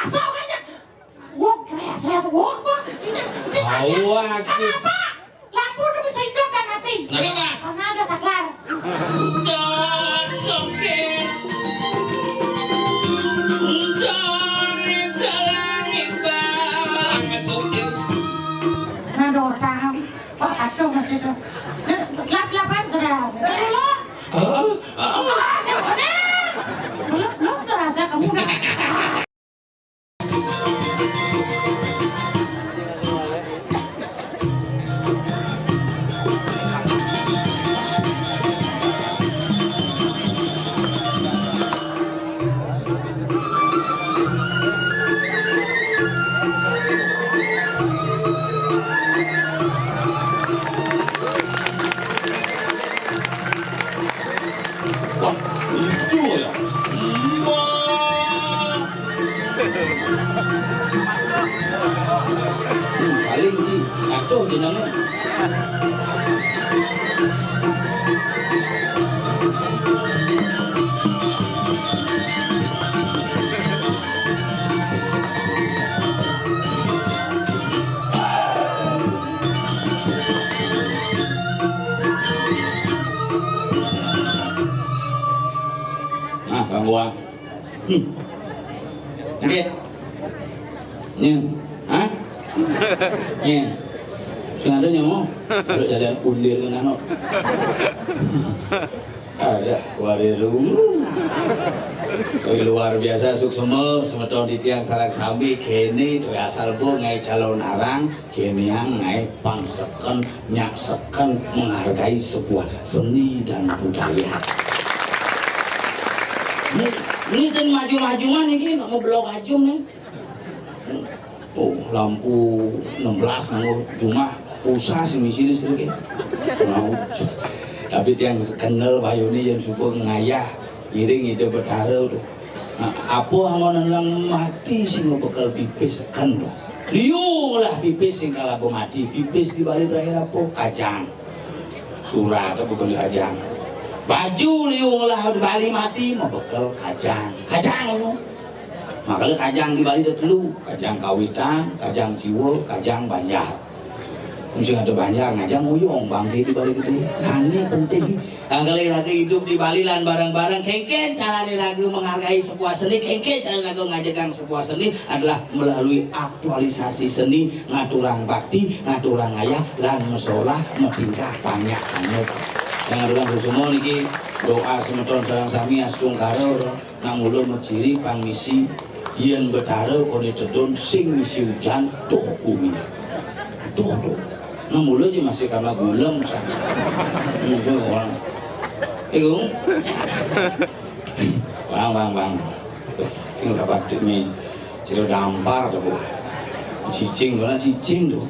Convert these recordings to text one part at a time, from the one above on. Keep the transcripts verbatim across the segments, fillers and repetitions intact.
Sok aja. Wong kresek, wong, wong. Sing aja. Awak. Kenapa? Lampu tuh bisa hidup dan mati. Kenapa? Karena ada saklar. Don sokir. Don itu langit bang. Sokir. Nah, dorang. Oh, asuh masih tuh. Nah, gelap-gelapan sudah. Dari lo. Ah, ah. Ah, ya udah. Belum, belum terasa kamu udah. Wah, itu ya. Emak. Hmm, paling sih, atuh jenengan. Nah, Bang Wah. Hmm. Nggih. Nyen. Hah? Nyen. Sing ada nyamuk. Kalau jalan ulir ngono. Ada wariru. Tapi luar biasa suksma semeton titiang sareng sami kene to asal bo ngae calon arang. Kene ngae pang seken, nyak seken menghargai sebuah seni dan budaya. Ini, ini dan maju-majuan ini mau belok aja nih. Oh, lampu enam belas nganggo jumah pulsa sing ngisi listrik ya. Mau. Tapi tiang kenal bayune yang subuh ngayah iring ide betara tuh. Nah, apa amonan lang mati sing bekel pipis seken tuh. Liu lah pipis sing kala mati, pipis di Bali terakhir apa? Kajang. Surat apa bukan kajang. Baju liu lah di Bali mati mau bekel kajang. Kajang ngono. Makanya kajang di Bali ada telu, kajang kawitan, kajang siwa, kajang banjar. Mesti ada banjar ngajang uyung bangke di Bali gede. Nah, ini penting. Angkali lagi hidup di Bali lan bareng-bareng kengken carane ragu menghargai sebuah seni, kengken carane ragu ngajegang sebuah seni adalah melalui aktualisasi seni, ngaturang bakti, ngaturang ayah lan mesolah, metingkah panyak anut. Yang adalah semua niki doa semeton sareng sami astungkara. Nang mula meciri pang misi, yen betara kone tedun sing misi ujan tuh bumi. Tuh tuh. Nang mula aja masih karena gulem sa. Itu orang. Iku. Bang, bang, bang. Ini udah pasti nih. Sira dampar tuh. Cicing, mana cicing tuh.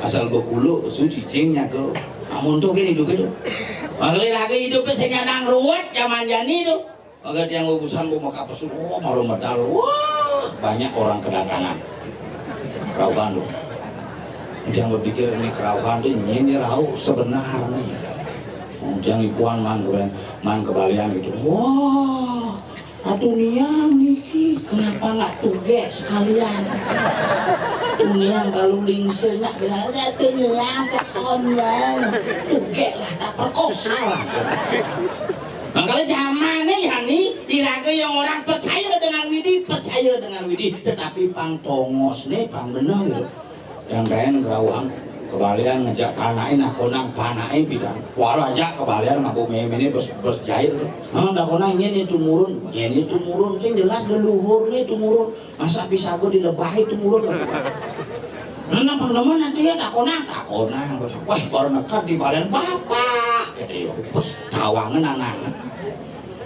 Asal bekuluk su cicingnya ke. Namun tuh gini tuh gitu. Makanya lagi hidupnya sing nang ruwet zaman jani tuh. Maka tiang urusan mau maka pesu, oh, maru medal. Wah, banyak orang kedatangan. Kerauhan loh. Tiang berpikir ini kerauhan tuh ini rauh sebenarnya. Oh, tiang ipuan man kebalian, man kebalian gitu. Wah, atuh niang niki kenapa nggak tuge sekalian? Atuh niang kalau lingsirnya bilang atuh niang ketonnya tuge lah tak perkosa langsung. Nah, kalau zaman nih, hani, iraga yang orang percaya dengan Widi, percaya dengan Widi, tetapi pang tongos nih, pang bener gitu. Yang kain kerawang, kebalian ngejak panai, nah konang panai bidang. Walau aja kebalian mabuk meme ini bos bos jahil. Nah, dah konang ini nih tumurun, ini tumurun, sing jelas leluhur nih tumurun. Masa bisa gue dilebahi tuh mulut? Nang pang demen nanti ya takonang, takonang. Wah, baru nekat di balen bapak. Kata ya, pas tawangan anak.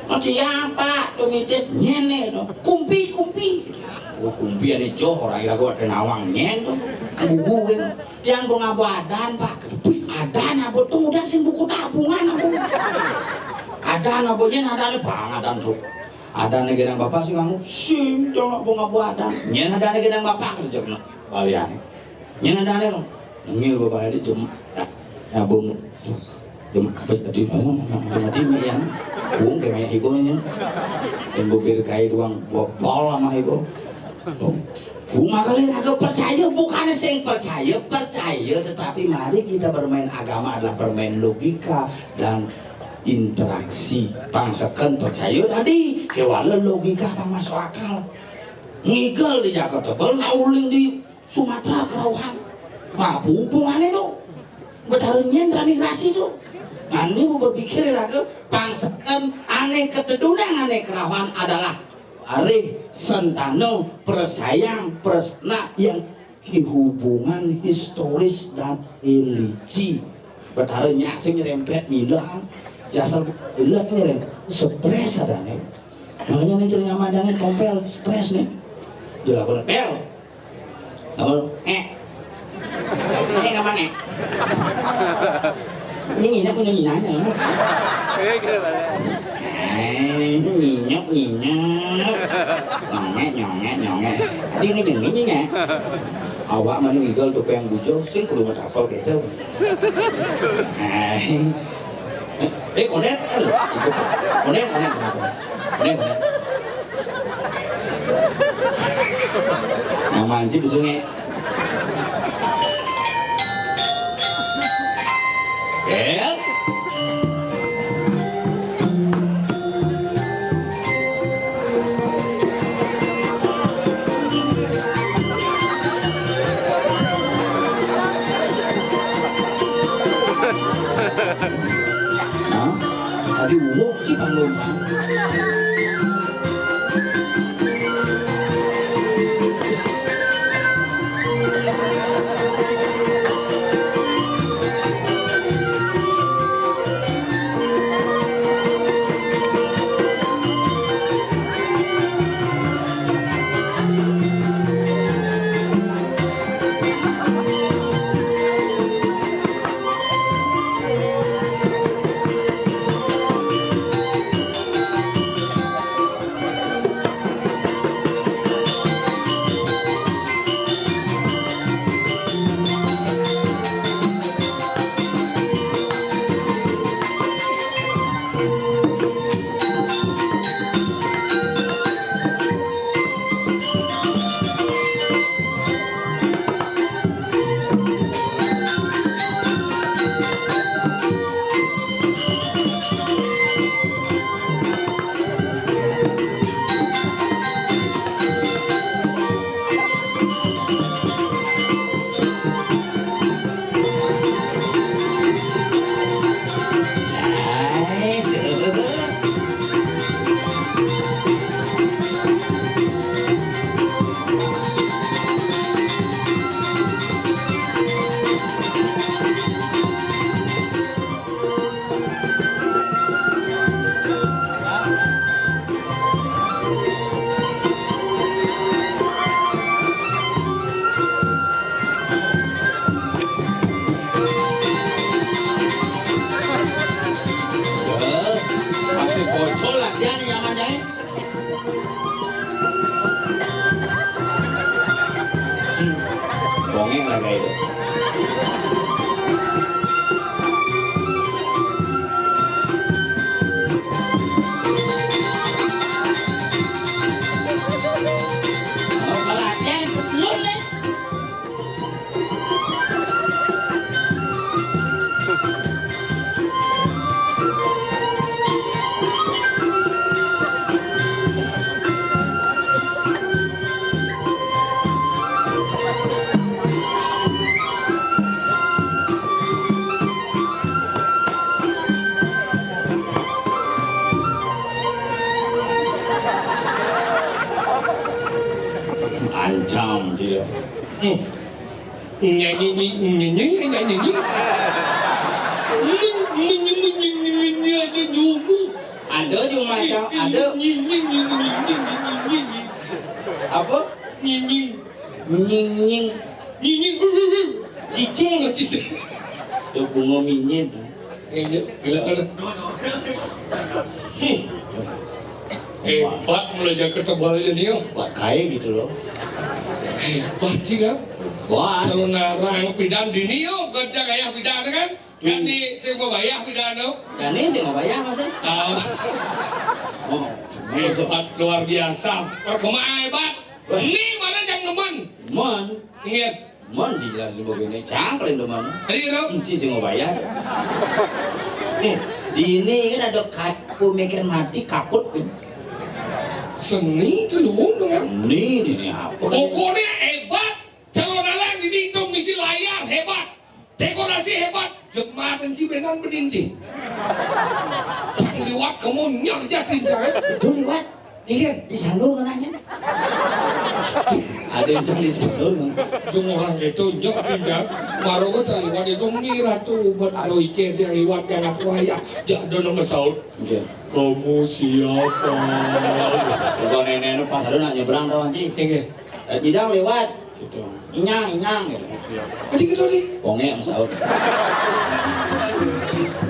Nanti ya apa? Tuh mitis nyene tuh. Kumpi, kumpi. Oh, kumpi ane joh ora ira gua kenawang nyen tuh. Guguin. Yang gua ngabo adan, Pak. Wih, adan abo tuh udah sing buku tabungan abo. Adan abo yen adan bang adan tuh. Adane gedang bapak sing nganggo sim dong apa ngabo adan. Nyen adane gedang bapak kerja kena balian. Nyen adane lo. Nengil bapak ada jem. Ya bung. Jem apa tadi? Oh, mati ya. Bung kayak ibu nya. Yang bubir kai doang bol sama ibu. Kumaha kali raga percaya, bukannya sing percaya, percaya, tetapi mari kita bermain agama adalah bermain logika dan interaksi. Pang seken percaya tadi, kéwala logika pang masuk akal. Ngigel di Jakarta, bel nauling di Sumatera kerauhan. Apa hubungannya tuh? Betara nyén rami rasi tuh. Nah, ini mau berpikir ya, raga, pang seken ané ketedunan ané kerauhan adalah arih sentana persayang persna yang hubungan historis dan religi. Betara nyak sing nyerempet milah, ya asal ilat nyerempet, stres ada nih. Makanya nih, cari nyaman jangan kompel, stres nih. Dia lakukan pel. Apa? Eh. Eh, kapan, eh? Ini nginyak punya nginyak, ya. Eh, gitu, Pak. Eh, nginyak, nginyak. Nyongek, nyongek, nyongek. Tadi ini gini, nginyak. Awak mana ngigel tuh pengen bujur, sing kudu ngetapel gitu. Eh. Eh, konek. Konek, konek, konek. Konek, konek. Nah, mancing di sungai. Bel. Nah, tadi uwuk ci panggung, kan? Masih bocor latihan yang ada. Bongeng lah kayak itu. Oh, kalau latihan, lu, Le. Ancam dia. Hmm. Nyanyi, nyanyi, nyanyi, nyanyi. Ada juga macam, ada. Apa? Nyanyi. Nying, nying. Nyanyi. Cicing. Cicing. Tuh bunga minyit. Kayaknya, gila, ada. Hmm. Hebat, mulai jaket tebal aja nih, oh. Buat kayak gitu loh. Hebat sih, kan? Hebat. Selalu narang pidan dini, oh, kerja kayak pidan, kan? Kan di sing mau bayar pidan, oh. Dan ini sih mau bayar, Mas, ya? Ah. Oh, hebat, luar biasa. Perkembangan hebat. Wah. Ini Mon, Inggih. Mon sing jelas begini, cangklin tuh, Mon. Iya, dong. Mesti sing mau bayar. Di ini kan ada kat-, pemikiran mati, kaput, kan. Seni itu lu, kan? Ini, ini apa? Pokoknya hebat. Calon dalang ini itu misi layar hebat. Dekorasi hebat. Jemaat enci benang bedin ci. Cang liwat kamu nyah jatin cang. Itu liwat. Iya, di salur nanya. Ada yang cang di salur. Dong orang itu nyah jatin cang. Baru gua cang liwat itu mirah tuh buat aro ice dia liwat yang aku ayah. Jadi ada nama saut. Iya. Kamu siapa? Bukan nenek pas ada nak nyebrang tau anci. Iya. Eh, tidak lewat. Gitu. Inyang, inyang gitu. Siap. Tadi gitu nih. Bonge sama saut.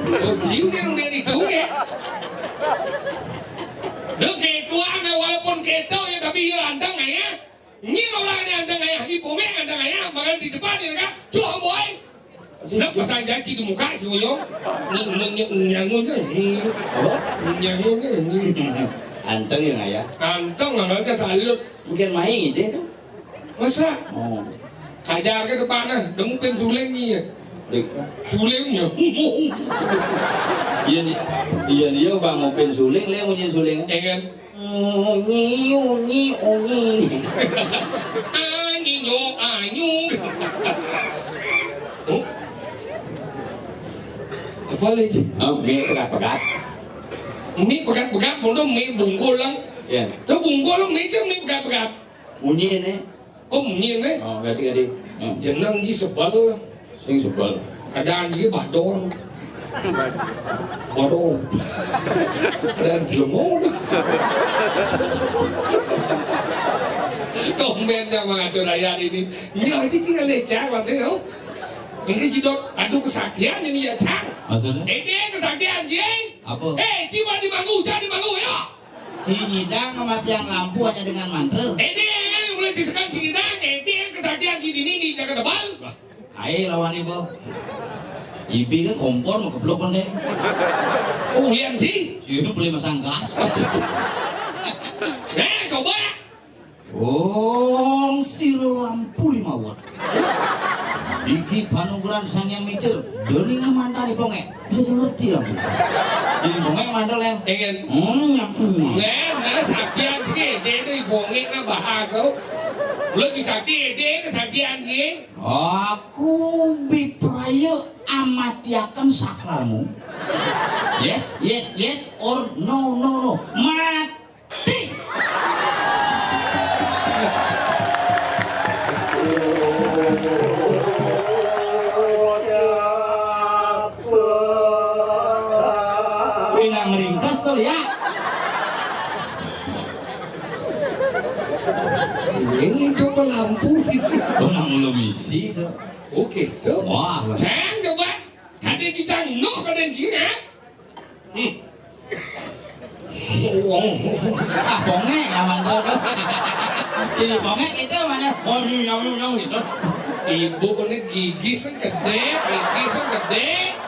Oh, jiu dia nungguin itu ya. Duh, ketua, nah, walaupun keto ya, tapi ya anteng ya. Ini orang yang anteng ya, di bonge anteng ya, makan di depan ya, kan? Cuk, boy. Nah, pasang janji di muka si Uyong. Ny-, ny-, ny-, nyangunya, hmm. Apa? Nyangunya, hmm. Anteng ya, Ngayah? Anteng, nggak salut. Mungkin main ide tuh. Masa? Oh. Kajar ke depannya, demu pin suling nih ya. Baik. Sulingnya. Iya nih. Iya, dia bang mau pin suling, dia mau nyin suling. Ya kan? Unyi, unyi, unyi. Anyi, nyo, anyu. Oh. Apa lagi? Oh, mie pegat-pegat. Mie pegat-pegat, bodoh mie bungkul lang. Iya. Tuh bungkul lang, mie cem mie pegat-pegat. Bunyi ini. Oh, bunyi ini. Oh, ganti-ganti. Hmm. Jeneng ji sebel. Sing sebel. Keadaan ji bador. Waduh. Dan jelemo. Tumben sama ngatur ayat ini. Iya, ini tinggal lecah, Bang, ya. Ini jidot, aduh, kesaktian ini ya, Cang. Maksudnya? Ini kesaktian, Ji. Apa? Eh, jiwa di manggu, jangan di manggu, ya. Ci nyidang matiang lampu hanya dengan mantra. Ini yang boleh sisakan ci nyidang, ini yang kesaktian ci dini di Jakarta Bal. Ayo lawan ibu. Ibi kan kompor mau keblok kan deh. Oh, lian sih. Hidup boleh masang gas. Eh, coba. Wong sira lampu lima watt. Iki panugrahan Sang Hyang Mitir. Doni ngamantani pongek. Bisa ngerti lampu. Jadi pongek mantel yang. Ingin. Hmm, yang. Nah, nah, sabian sih, dia itu ibonge nang bahas, oh. Lu disakti, dia itu sabian sih. Aku bipraya amatiaken sakralmu. Yes, yes, yes, or no, no, no. Mati. Pinang ringkas to, ya. Ini itu pelampu. Oh, nang lu misi to. Oke, to. Wah, lah. Sen, coba. Ada di tangno, ada di sini, ya. Hmm. Ah, bongek ya, Mang Dodo. Ini bongek itu mana? Oh, nyong, nyong, nyong gitu. Ibu ini gigi sing gede, gigi sing gede.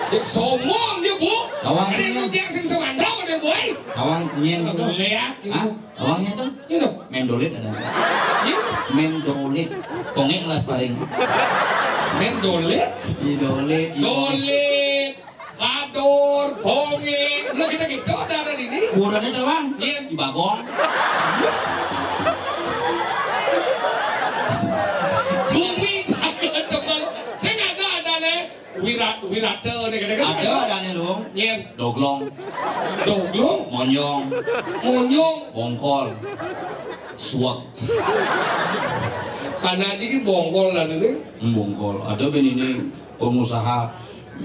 Dia sombong dia, Bu. Awang ini. Dia sing semandau dia, boy. Awang nyen gitu. Boleh ya, gitu. Hah? Awangnya tuh? Gitu. Mendolit ada. Gitu. Mendolit. Bongek lah sparring. Mendolit? Idolit. Dolit. Bador, bonge, udah kita gitu ada, ada di ini. Kurangnya doang. Iya. Di bagong. Bumi takut tebal. Saya nggak ada, ada nih. Wirat, wirata nih, kadang-kadang. Ada, ada nih, Lung. Iya. Doglong. Doglong. Monyong. Monyong. Bongkol. Suak. Karena aja ini bongkol lah, sih. Hmm, bongkol. Ada ben ini pengusaha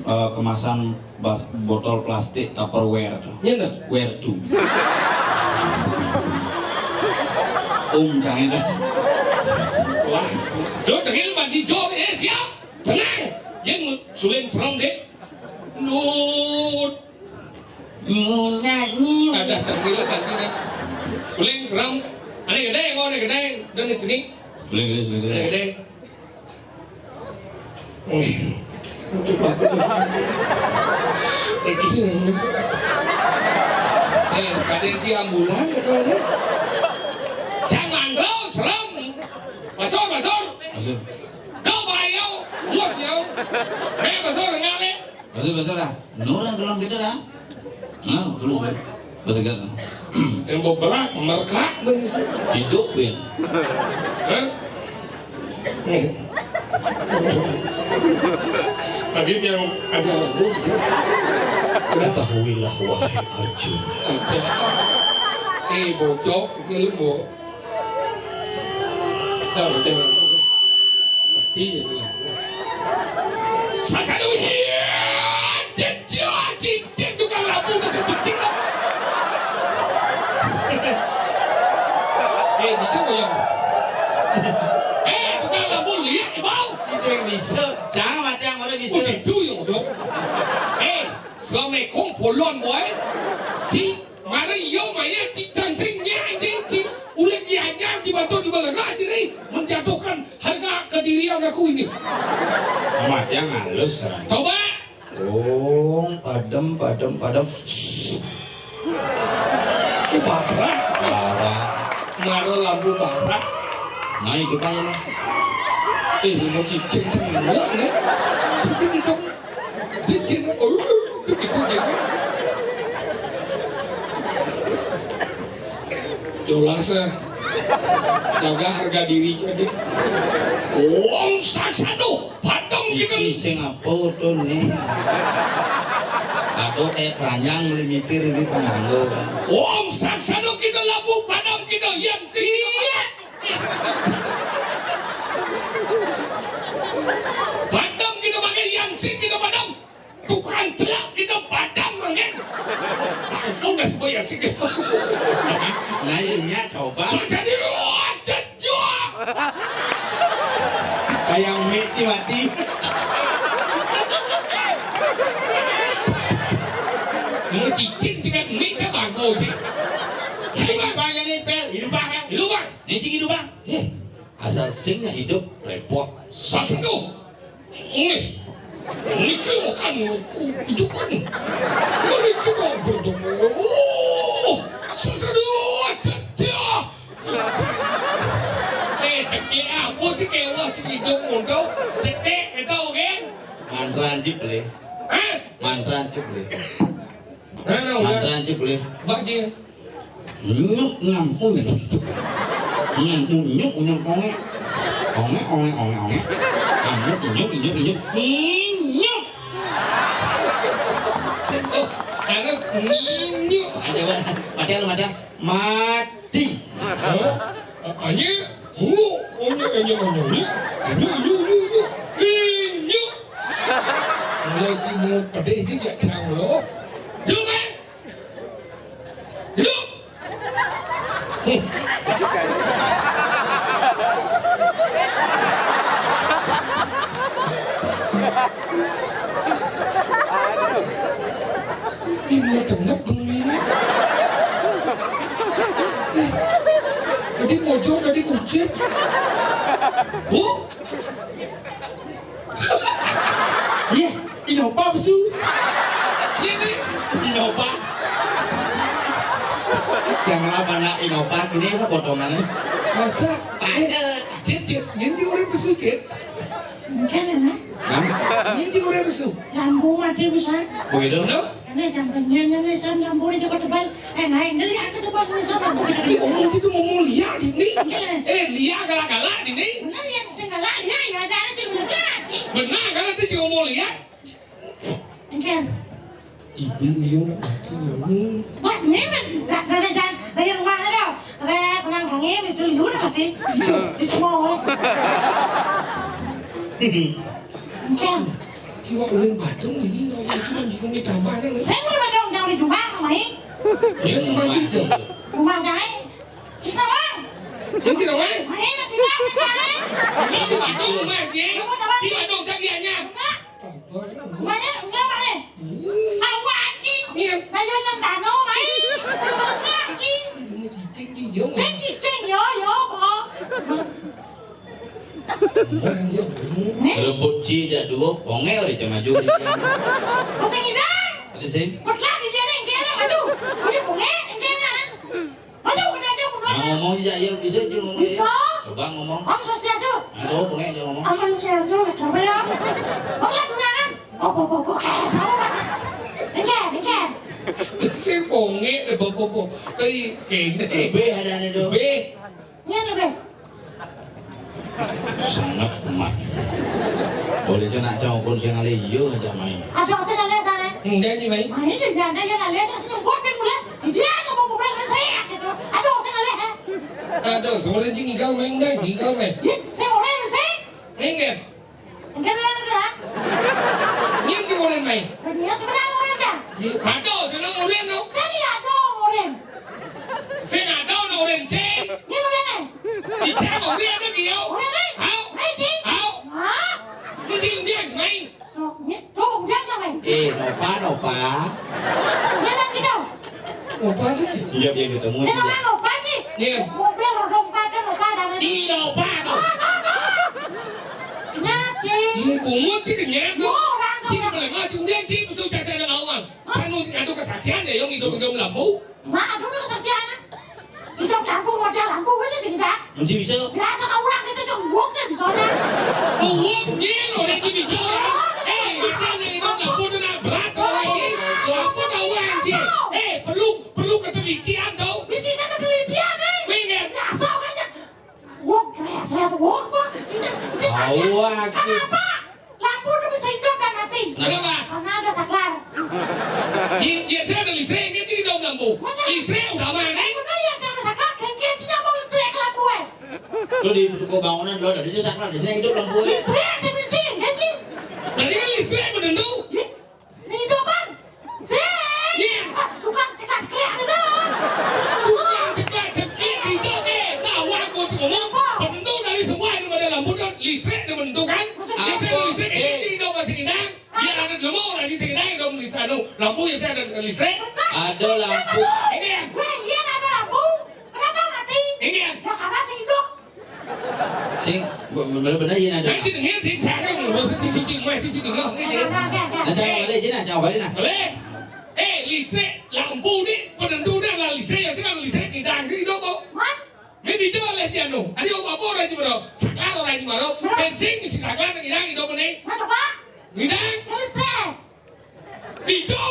eh, kemasan bas-, botol plastik Tupperware tuh. Iya, dah. Where to? Um, jangan dah. Wah, do dengil bagi Job, eh, siap. Tenang. Jeng suling serem deh. Nut. Nyanyi. Ada tengil bagi kan. Suling serem. Ada gede, mau ada gede. Dan di sini. Boleh, boleh, boleh, boleh. Ada gede. Eh, kadang si ambulan ya, kalau dia. Jangan, bro, serem. Basur, basur. Masuk. Duh, bayo, luas yo. Eh, basur, ngalih. Masuk, masuk lah. Nurah, tolong kita lah. Nah, terus. Besegat. Yang beberat, merekak, bener sih. Hidup, ya. Hah? Lagi yang ada lagu. Ketahuilah, wahai Arjuna. Eh, bocok, ini lu mau. Tahu, jangan. Mati jadi lagu. Sasanu, iya, jejak, cincin tukang lampu, masih pecing lah. Eh, itu yang. Eh, tukang lampu, lihat, bau. Itu yang bisa. Jangan mati yang mana bisa. Oh, itu yang dong. Eh, Assalamualaikum, polon, boy. Ci, mari yo, maya, ci, dancing, nya, anjing, ci. Ulit dianyar, dibantu, dibelegah, diri. Menjatuhkan harga kedirian aku ini. Amat yang halus, Ran. Coba. Om, padam, padam, padam. Barak. Barak. Mara lampu barak. Nah, itu kan ini. Eh, ini mau cicing semua nih. Sedih itu. Cicing. Oh, itu gitu. Jelas, eh. Jaga harga diri jadi. Om Saksado, padang kita. Isi sing apa tuh nih? Aduh, kayak keranjang melimitir di panganggo. Om Saksado kita labu, padang kita yang siap. Padang kita pakai yang sing kita padang. Tukang celak kita padam, mangkin. Nah, kau udah sembahyang sih. Nah, iya, coba. Saja di luar, jejak. Kayak mie mati. Mau cicin, cicin mie, coba kau, cik. Hidup apa aja nih, Pel? Hidup apa? Hidup apa? Nih, cik, hidup apa? Hmm. Asal singnya hidup, repot. Saksado. Nih, niki bukan itu kan. Niki mau bodoh. Oh, seseru aja. Eh, cekik apa sih kewah sih hidup muda? Cekik kita, oke? Mantra anjir boleh. Hah? Mantra anjir boleh. Hah, udah. Mantra anjir boleh. Bak, Cik. Nyuk ngampun ya. Nyuk, nyuk, nyuk, ongek. Ongek, ongek, ongek, ongek. Nyuk, nyuk, nyuk, nyuk. Nyuk. Oh, karena nyuk. Ada, Pak. Mati, lu mati. Mati. Hah? Anjir. Oh, onyek, onyek, onyek. Nyuk, nyuk, nyuk, nyuk. Nyuk. Mulai si mau pedih sih, ya, jauh loh. Nyuk, kan? Hidup! Ini mau tengah bumi ini. Eh, tadi pojok, tadi kucing. Bu? Iya, Innova besu. Iya, Mi. Innova. Yang apa nak Innova gini apa potongannya? Masa? Eh, Cit, Cit, ini orang besu, Cit. Enggak, Nana. Hah? Ini orang besu. Lampu mati besar. Begitu? Loh? Ini jam kenyang, ini jam lampu ini cukup tebal. Eh, naik, ini lihat ke depan, ini sama. Ini omong itu mau lihat ini. Iya. Eh, lihat galak-galak ini. Benar ya, segala lihat ya, ada aja benar. Benar, kan ada juga mau lihat. Enggak. Ibu liung aku. Wah, ini mah nggak ada jalan. Dari rumah ada. Rek, orang kangen itu liur tapi. Iya, di semua. Enggak. Siwa ulin Badung ini, kalau itu kan jikung ditambah, kan? Saya mau Badung, jangan di rumah, sama ini. Ya, rumah kita. Rumah saya. Sisa, Bang. Ini tidak, Bang. Mana sih, Bang? Sisa, Bang. Rumah di Badung, rumah, Cik. Rumah, Bang. Di Badung, tak dianya. Rumah. Rumahnya, rumah, Bang, eh? Hmm. Awak, Cik. Iya. Bayar yang tanah, Bang. Rumah, Cik. Ini cicing, Cik, yo. Saya cicing, yo, yo, kok. Rebut ci jak dua, pongel di cemaju di dia. Masih ngidang. Ada sih. Petlak di dia, dia, aduh. Dia pongel, dia, kan. Aduh, kena dia, pongel. Nah, ngomong jak, ya, bisa, Ci, ngomong, ya. Bisa. Bang ngomong. Om Swastiastu. Aduh, pengen dia ngomong. Aman ya tuh, coba ya. Om ya tunangan. Oh, oh, oh, oh, kayak apa? Enggak, enggak. Sing bongé, bo, bo, bo. Tapi kéné. B ada nih, tuh. B. Ini nih, B. Sangat lemah. Boleh cénak cawang sing alih iya ngajak main. Ada sing alih sana. Enggak nih, main. Main juga ada yang alih, ada sing buat kan mulai. Dia aja mau bubar saya gitu. Ada sing alih. Ada sing alih sing ikal main, enggak sing ikal main. Ih, saya orang sih. Enggak. Enggak ada lagi lah. Ini gimana main? Dia sebenarnya orang kan? Ada senang orang no. Saya ada orang. Sing ada no orang cek. Ini orang kan? Ica mau dia ada dia. Orang kan? Hao. Hai, Ci. Hao. Hah? Ini dia main. Tuh, ini tuh dia aja main. Eh, nopa, nopa. Dia kan gitu. Nopa dia. Iya, dia gitu. Saya nopa, nopa, Ci. Iya. Mobil roda empat, nopa dan. Iya, nopa, nopa. Kenapa, Ci? Iya, bungut sih kenyang. Orang, orang. Ci, boleh mah, Ci, udah, Ci, besok saya ada lawan. Saya mau ngadu kesaktian ya, yang hidup-hidup lampu. Nah, aduh, kesaktian. Hidup lampu, wajah lampu, aja sih, enggak. Mesti bisa. Ya, ada kau orang kita jenguk deh, bisa aja. Bungut, iya, lo lagi bisa orang. Eh, ada yang hidup lampu itu nah berat, orang ini. Apa tahu, Ci? Eh, perlu, perlu ketelitian, tau. Bisa saya ketelitian, eh. Minggir. Nyasar aja. Wong kres, kres, wong, wong. Kita mesti tanya. Tahu, ah, Ci. Kenapa lampu itu bisa hidup dan mati? Kenapa? Karena ada saklar. Di, di, saya ada listrik, dia tuh di dalam lampu. Masa? Listrik utama, kan? Bener ya, saya ada saklar, kayak dia tidak mau listrik lampu, eh. Lu di toko bangunan, lu ada di saklar, di sini hidup lampu, eh. Listrik, sih, sih, kan, Ci? Tadi kan listrik menentu. Ih, Nido, Bang. Sing. Iya. Ah, tukang cekas keliak itu. Tukang cekas cekik itu, eh. Nah, wah, gua ngomong, penentu dari semua yang ada lampu dan listrik dia menentukan. Maksudnya? Listrik, apa? Listrik, eh, ini dong masih inang. Dia ada dulu lagi sih inang dong di sana. Lampu yang saya ada listrik. Ada lampu. Ini ya. Weh, iya ada lampu. Kenapa mati? Ini ya. Ya, karena sih hidup. Sing, bener-bener iya ada. Nah, sing, sing, sing, sing, sing, sing, sing, sing, sing, sing, sing, sing. Nah, jangan balik, Cina, jangan balik, nah. Boleh. Eh, listrik, lampu ni, penentu dah lah listrik, ya, sing, listrik kita, sing, dong, kok. Mat. Ni, di jauh lah, Cina, no. Ada apa-apa orang Cina, bro. Saklar orang Cina, bro. Bensin, saklar, hilang, hidup ni. Mat, apa? Hilang. Ya, listrik. Itu.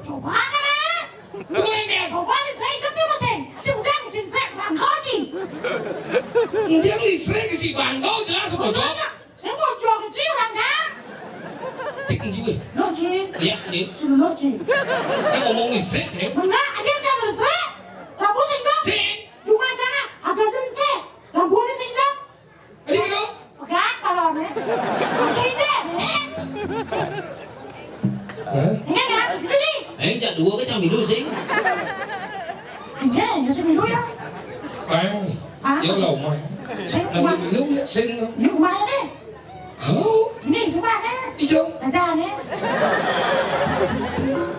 Coba kan, eh? Coba ini. Coba listrik itu tuh mesin. Si udah mesin listrik, bangkau ji. Dia listrik si bangkau jelas bodoh. Makanya, saya mau jual kecil orang kan. Cik juga. Lo ji. Iya, Cik. Suruh lo ji. Dia ngomong listrik, ya. Benar, aja jangan listrik. Lampu sing dong. Sing. Cuma sana, ada listrik. Lampu ada sing dong. Ini gitu. Pegang balonnya. Ini, eh. Hah? Ini kan segini. Eh, jak dua ke cang milu, sing. Ini, ya, sing milu, ya. Bang. Hah? Ya, lah, umah. Sing, nah, umah. Milu, ya, sing. Ini umah ini. Oh. Ini, cuma, eh. Ijo. Ada, nih.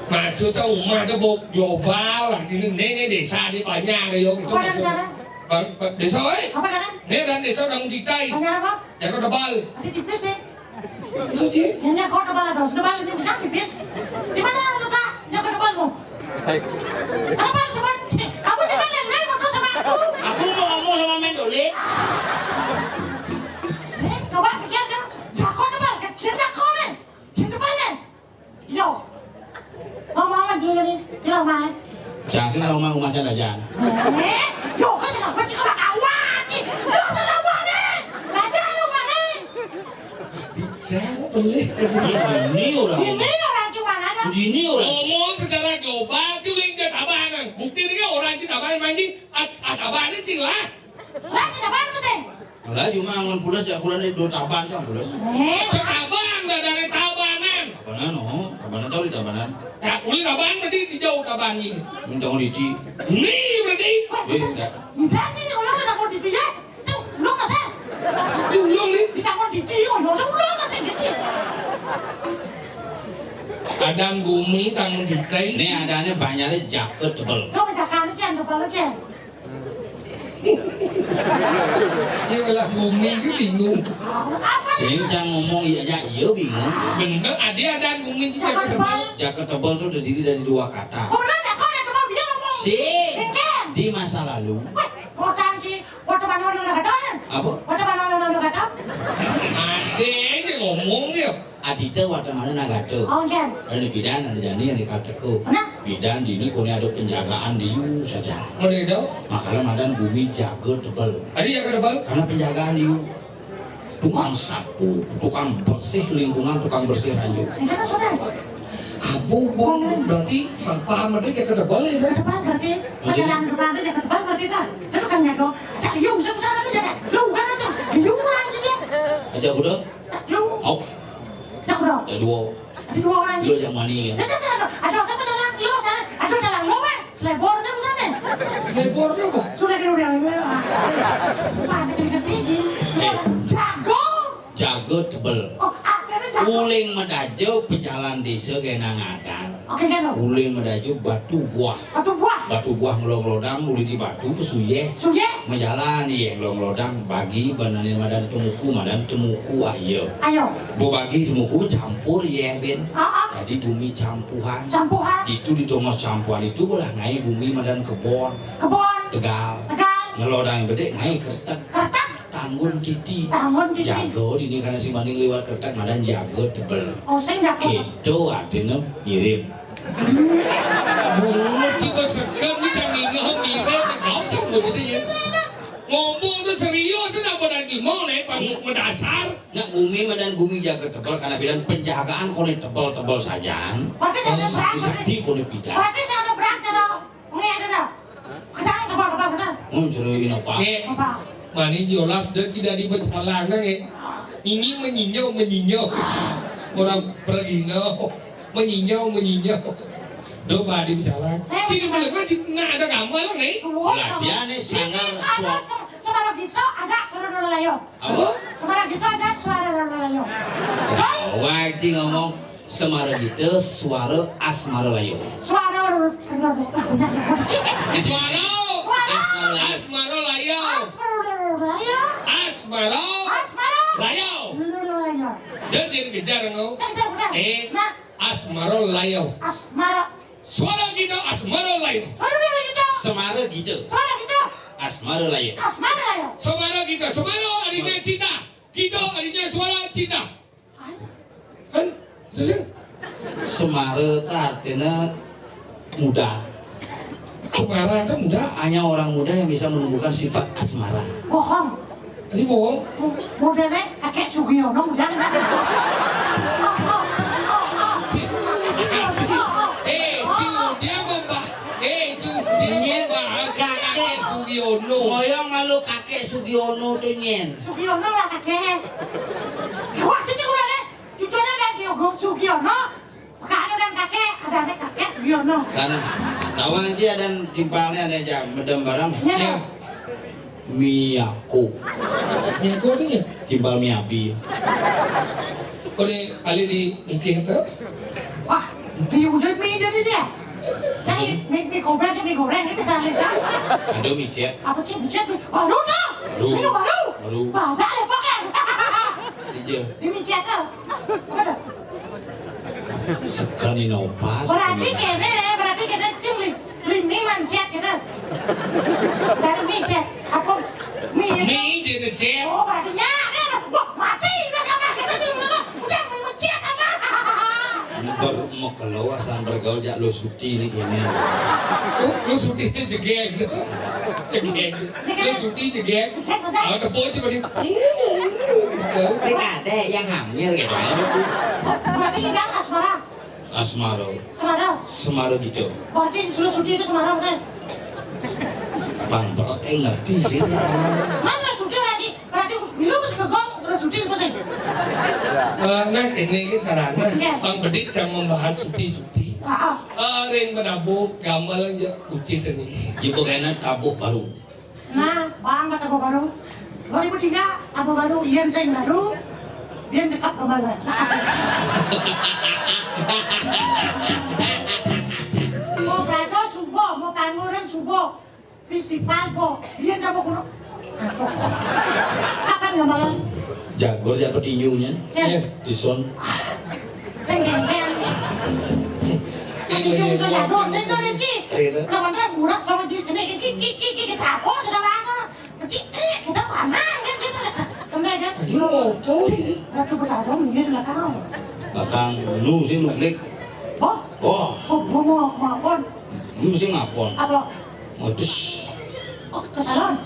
Maksudnya umah tu, bu, global lah. Ini, ini, ini desa ni banyak, ya, gitu. Apa ada maksud sana? Bang, Bang, desa, eh? Apa kanan? Ni orang desa orang Ditai. Banyak apa? Jago tebal. Ada tipis, eh? Desa dia? Yang jago tebal ada, sudah balik ni, jangan tipis. Di mana ada tak? Jago tebal tu. Hai. Apa sebab? Kamu jangan lain-lain foto sama aku. Aku mau ngomong sama Mendole. Eh, coba pikir kan. Jago tebal, kecil jago ni. Kecil tebal ni. Yo. Ngomong aja ni, kira mai. Jangan sih kalau mau rumah saya aja. Eh, yo, kan sudah pergi ke kawan ni. Yo, sudah buat ni. Belajar lu, Pak, ni. Saya pelik. Ini orang. Ini orang cuma ada. Ini orang. Ngomong secara global, si Uling dia Tabanan. Bukti ni kan orang di Tabanan manji, at, at Tabanan sih lah. Lah, si Tabanan masih. Lah, cuma angon pulas, jak pulas ni dua Taban, cang pulas. Eh? Taban, dah dari Tabanan. Tabanan, oh. Tabanan tahu di Tabanan. Ya, uli Taban berarti di jauh Taban ni. Ini tahu di Ci. Ni berarti. Wah, eh, bisa. Enggak. Enggak, ni orang dah tahu di dia. Cuk, lu kasar. Di ulung ni. Di tangan di dia, lu kasar, lu kasar gitu. Kadang gumi, tangan di tai. Ni adanya banyak jaket tebal. Lu bisa kan, Cen, tebal, Cen. Iyalah, bumi ke bingung. Sing cang ngomong iya aja, iya bingung. Bener, ada, ada bumi sih jaket tebal. Jaket tebal tuh terdiri dari dua kata. Sing, di masa lalu. Wah, orang sih, waktu mana orang udah ketahuan? Teu wartamana nagara. Oh, nggih. Anu pidan anu jani anu kateko. Nah. Pidan dini koné ada penjagaan diu saja. Model itu? Makanya madan bumi jaga tebel. Ada jaga tebel? Karena penjagaan diu. Tukang sapu, tukang bersih lingkungan, tukang bersih ranjau. Itu kan sudah. Abu, bu, berarti sampah mesti jaga tebel ya? Jaga tebel berarti. Maksudnya? Ada yang tebel, ada jaga tebel berarti dah. Itu kan jago. Ada liu, bisa besar ada jaga. Lu kan ada. Liu orang gitu. Aja udah. Lu. Au. Cak udah. Ada dua. Ada dua orang gitu. Dua yang manis. Saya, saya, saya, aduh, siapa salah? Lu salah. Aduh, dalam lu, eh. Selebor dia sana. Selebor dia apa? Sudah dia udah. Wah, gede-gede. Eh. Jago. Jaga tebel. Oh, akhirnya jago. Uling medaja pejalan desa genang adan. Oke, kan, lo? Uling medaja batu buah. Batu buah. Batu buah ngelong-lodang, uli di batu, terus suyeh. Suyeh. Menjalan, iya, ngelong-lodang, bagi, banane madan temuku, madan temuku, ayo. Ayo. Bu bagi temuku, campur, iya, Ben. Ah, ah. Jadi bumi campuhan. Campuhan. Itu di tongos campuhan itu, belah ngai bumi madan kebon. Kebon. Tegal. Tegal. Ngelodang yang gede, ngai keretek. Keretek. Tanggun titi. Tanggun titi. Jago, ini karena si maning liwat keretek, madan jago tebel. Oh, sing jago. Itu artinya mirip. Ngomong cuma segan ni kami ngomong mirip, apa maksudnya ya? Ngomong tu serius, kenapa nanti mau naik panggung mendasar? Nak gumi madan gumi jaga tebel karena bilang penjagaan koné tebel-tebel saja. Berarti saya sakti, sakti koné pidan. Berarti saya ada berangkat dong. Ini ada dong. Kesana coba, coba, coba. Muncul ini apa? Nggih. Apa? Mani jelas dia tidak diperjalan, nggih. Ini menyinyau, menyinyau. Orang perino. Menyinyau, menyinyau. Do badi bicara. Saya ciri mendengar sih nggak ada gambar nih. Lah, dia nih sangat kuat. Semara kita ada suara layo. Apa? Semara kita ada suara layo. Hai. Wajib ngomong semara kita suara asmara layo. Suara. Suara. Asmara. Asmara layo. Asmara layo. Asmara. Asmara. Layo. Layo. Dia jadi kejar ngomong. Saya kejar benar. Eh. Nah. Asmara layo. Asmara. Suara kita asmara layo. Suara kita. Semara kita. Suara kita. Asmara layo. Asmara layo. Semara kita. Semara artinya cinta. Kita artinya suara cinta. Kan? Itu sih. Semara itu artinya muda. Semara itu muda. Hanya orang muda yang bisa menumbuhkan sifat asmara. Bohong. Ini bohong. Modelnya kakek Sugiono, muda. Eh, Cing, dia membah-, eh, Cing, dia membahas kakek Sugiono. Ngoyong malu kakek Sugiono tuh, Nyen. Sugiono lah kakek. Wah, itu udah deh. Cucunya dan si Ogo Sugiono. Bukan ada dan kakek, ada anak kakek Sugiono. Karena lawan sih ada timpalnya ada aja medem barang. Iya. Miyako. Miyako tuh ya? Timpal miyabi. Kau di kali di Micin tuh? Wah, di udah mie jadi dia. Jadi mie, mie kobe aja mie goreng itu sehari kan. Aduh, micet. Apa sih micet? Baru tuh. Baru. Itu baru. Baru. Baru lepokan. Iya. Di micet tuh. Sekali nopas. Berarti kene ya, berarti kene cing li, li mi mancet gitu. Dari micet. Apa? Mi itu. Mi jadi cet. Oh, berarti nyade. Wah, mati. Udah sama siapa sih? Udah, mi mancet apa? Ini baru mau keluar sambil gaul jak lo suti ini kene. Lo, lo suti ini jegeg. Jegeg. Lo suti jegeg. Awak tepuk aja balik. Ini ada yang hamil gitu. Berarti ini asmara. Asmara. Semara. Semara gitu. Berarti lo suti itu semara, maksudnya? Bang, berarti ngerti sih. Mana suti lagi? Berarti lu mesti ke gong, lu suti mesti. Eh, nah, ini, ini sarana. Iya. Bang Bedik jangan membahas suti-suti. Ah, ah. Eh, ring menabuh gambar aja kucit ini. Ibu kena tabuh baru. Nah, Bang, tabuh baru. Dua ribu tiga, tabuh baru, Ian sing baru. Dia dekat gambar. Mau berapa subuh, mau panguran subuh. Festival po. Dia ndak mau kuno. Kapan ya malah? Jago ya apa tinjunya? Ya. Di son. Sing genteng. Tinju bisa jago. Sing tuh Rizky. Iya. Kapan kan murah sama duit ini. Ki, ki, ki, ki, kita apa? Sudah lama. Kecil, eh, kita mana? Kan kita kena kan? Lu tuh. Ratu Betara mungkin nggak tahu. Kakang nu sing nuklik. Oh, oh, oh, gua mau maafkan. Lu sing ngapon. Apa? Modus. Oh, kesalahan.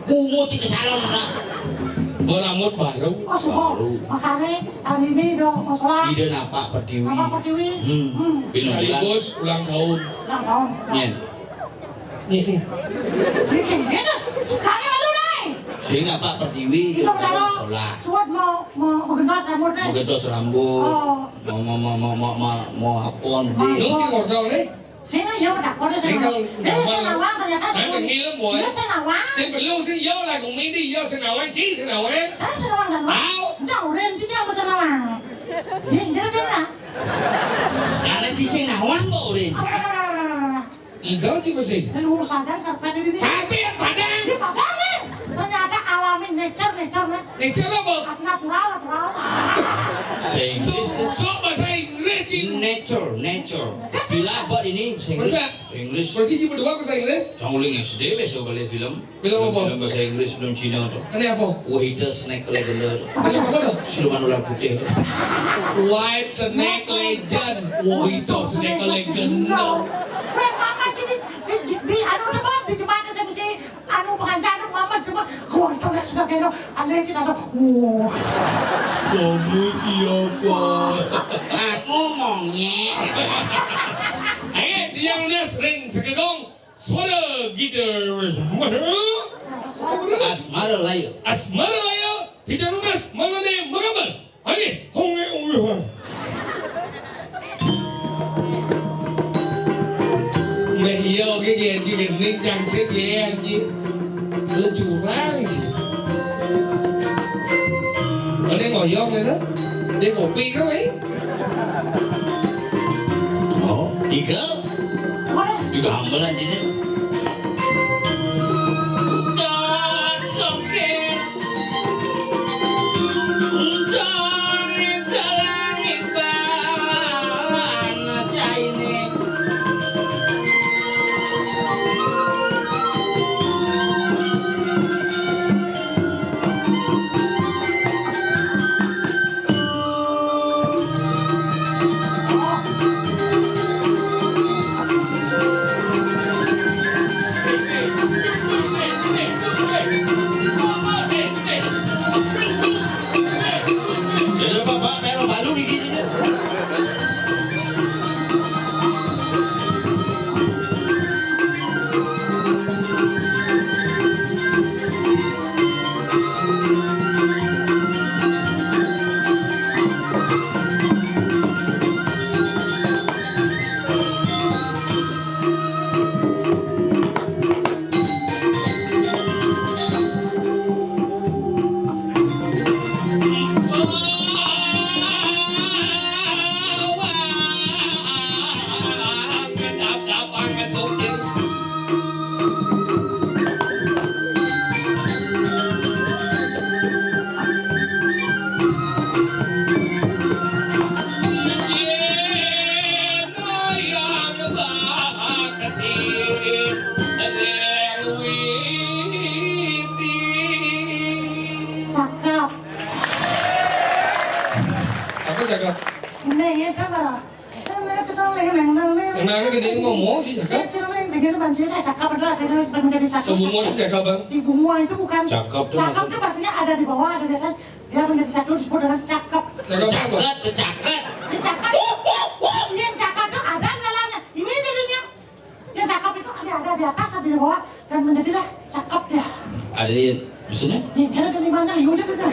Bungut di kesalahan, nah. Gua rambut baru. Oh, suka. Baru. Makanya hari ini dong, masalah. Ide napa, Pertiwi? Apa, Pertiwi? Hmm. Hmm. Sekaligus ulang tahun. Ulang tahun. Nyen. Nyen. Bikin, gitu. Sekali lalu naik. Sing apa, Pertiwi? Itu, Bro. Solah. Suat mau, mau, mau gendos rambutnya. Mau gendos rambut. Oh. Mau, mau, mau apon, Bi. Lu sing ngordo nih? Sing yo, takon sing. Sing nawang. Dia sing nawang, ternyata sing nawang. Dia sing nawang. Sing perlu sih, yo, lagu mini, yo, sing nawang, ci, sing nawang. Kan sing nawang kan, Bang? Enggak, udah, nanti dia mau sing nawang. Ini, dia, dia, dia. Karena ci sing nawang kok, udah. Apa, apa, apa, apa, apa? Enggak sih, mesti. Ini urusan kan, karpet ini, nih. Tapi yang Padang. Di Padang, nih. Ternyata alami nature, nature, nih. Nature apa? Natural, natural. Sing sok, sok bahasa Inggris sih. Nature, nature. Bila abot ini, sing Inggris. Masa? Sing Inggris. Pergi jam dua bahasa Inggris? Jangan uling S D wes, coba lihat film. Film apa? Film bahasa Inggris, film Cina tuh. Ini apa? Wahida Snake Legend. Film apa tuh? Siluman ular putih. White Snake Legend. Wahida Snake Legend. Weh, mama sini di, di, di, anu, apa, di jembatan sama si anu pengajar, anu, mama cuma, gua itu lihat sudah kayak, ada yang kita tuh, wah. Kamu siapa? Aku monyet. Eh, dia udah sering segegong. Suara gitar. Asmara Laya. Asmara Laya, tidak lunas, mana dia menggambar. Ani, honge, honge, honge. Meh iya, oke, dia anjing, ini jangsit, dia anjing. Lu curang sih. Ada ngoyong, ya, dah? Dia kopi, kan, eh? Oh, tiga? Mana? Tiga hamba lah, jadi. Cakep. Apa cakep? Ini ya, kan, Pak? Emangnya gede ngomong sih, cakep? Cakep, ada, ada, ada menjadi satu. Bunga sih cakep, Bang. Di bunga itu bukan. Cakep tuh cakep maksud- tuh artinya ada di bawah, ada di atas. Dia menjadi satu disebut dengan cakep. Cakep apa? Cakep, cakep. Di cakep. Iya, cakep tuh ada dalamnya. Ini jadinya. Yang cakep itu ada, ada di atas, ada di bawah, dan menjadilah cakep dia. Ada di, maksudnya? Nih, dia ada di mana? Ya udah, udah.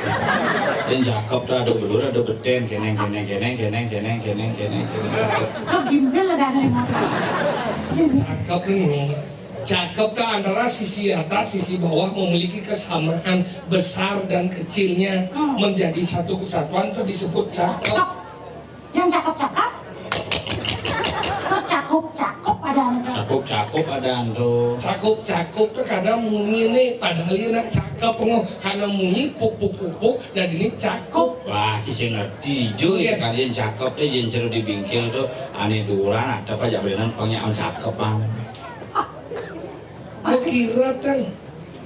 Yang cakep tuh ada belur, ada beten, keneng, keneng, keneng, keneng, keneng, keneng, keneng, keneng. Kok gimbal ada, ada yang mau? Cakep nih. Cakep tuh antara sisi atas, sisi bawah memiliki kesamaan besar dan kecilnya. Hmm. Menjadi satu kesatuan tuh disebut cakep. Cakep. Yang cakep-cakep. Tuh cakup-cakup ada anu. Cakup-cakup ada anu. Cakup-cakup tuh kadang munyi nih, padahal ieu na cakep, ngoh. Karena munyi puk, puk, puk, puk, dan ini cakup. Wah, cicing ngerti, Juy. Iya. Kalian cakep tuh, yang ceru di bingkil tuh, aneh duran, ada apa, jak berenang, pokoknya cakep, Bang. Ah. Gua kira, Tang.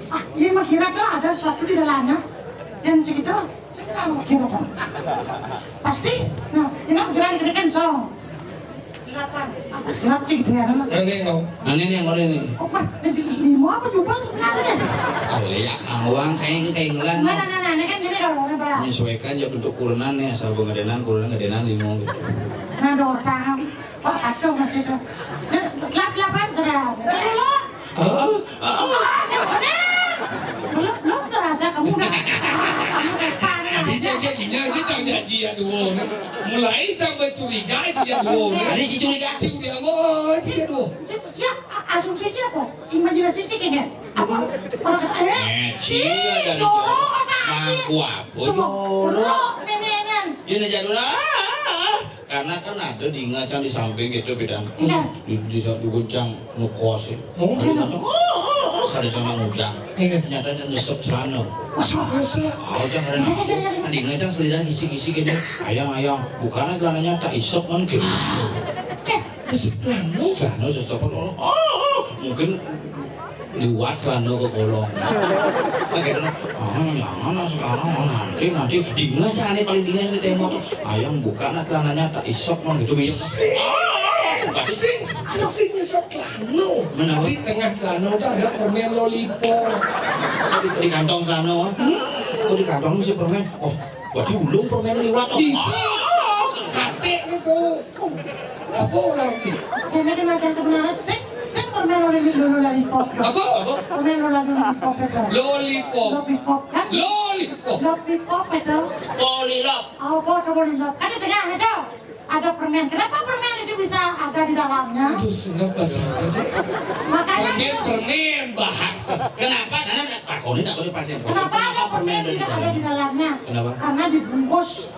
Ah, iya, mah kira tuh ada sesuatu di dalamnya. Dan segitu, Pasti. Nah, ini gerak gede kan song. Delapan. Aku gerak sih gitu ya. Nah, ini yang mau. Nah, ini yang mau ini. Oh, Pak, ini lima apa jubang sebenarnya? Oh, iya, kawang, kayak, kayak ngelan. Nah, nah, nah, nah, ini kan gini dong, ini, Pak. Menyesuaikan ya bentuk kurenan nih, asal pengedenan, kurenan, ngedenan, lima gitu. Nah, dotang. Oh, kacau masih tuh. Nah, delapan sudah. Jadi lo. Ah, ah, ah. Belum, belum terasa kamu udah. Kamu depan. Dia, dia, dia, dia jangan janji ya dulu. Mulai sampai curiga sih ya dulu. Ada si curiga. Curiga, oh, sih ya dulu. Siapa? Asumsi siapa? Imajinasi sih kayaknya. Apa? Orang kata, eh, Eh, si, iya, dari dulu, dulu. Mangku apa, coba, dulu? Dulu, neneknya. Ini jadul, ah. Karena kan ada di ngacang di samping gitu, Bidan. Iya. Di, di, di guncang nukos. Oh, ada iya. Ngacang, oh, oh, oh, ada sama ngujang. Iya. Ternyata dia nyesep celana. Masa? Masa? Oh, jangan ada. Iya, iya, iya, iya. Di ngacang selidang isi-isi gini. Ayang, ayang. Bukan celananya tak isep kan gitu. Eh, nyesep celana? Celana sesep, oh, oh, oh. Mungkin liwat celana ke kolong. Kayak gitu. Ah, jangan, ah, sekarang, ah, nanti, nanti. Dingin aja, ini paling dingin di tembok. Ayang buka, nah, celananya tak isok, man, gitu, biar. Sing, sing, sing nyesek celana. Mana, apa? Di tengah celana udah ada permen lollipop. Di, di kantong celana, ah. Hmm. Oh, di kantong si permen. Oh, berarti ulung permen liwat, oh. Bisa. Katik gitu. Apa orang? Ini kan macam sebenarnya sing, sing permen oleh dulu lollipop. Apa? Apa? Permen oleh lollipop itu. Lollipop. Lollipop kan? Lollipop. Lollipop itu. Lollipop. Apa tuh lollipop? Kan di tengah itu ada permen. Kenapa permen itu bisa ada di dalamnya? Aduh, seneng bahasa sih. Makanya permen, itu permen, bahasa. Kenapa? Karena aku ini tak boleh pasien. Kenapa ada permen tidak ada di dalamnya? Kenapa? Karena dibungkus.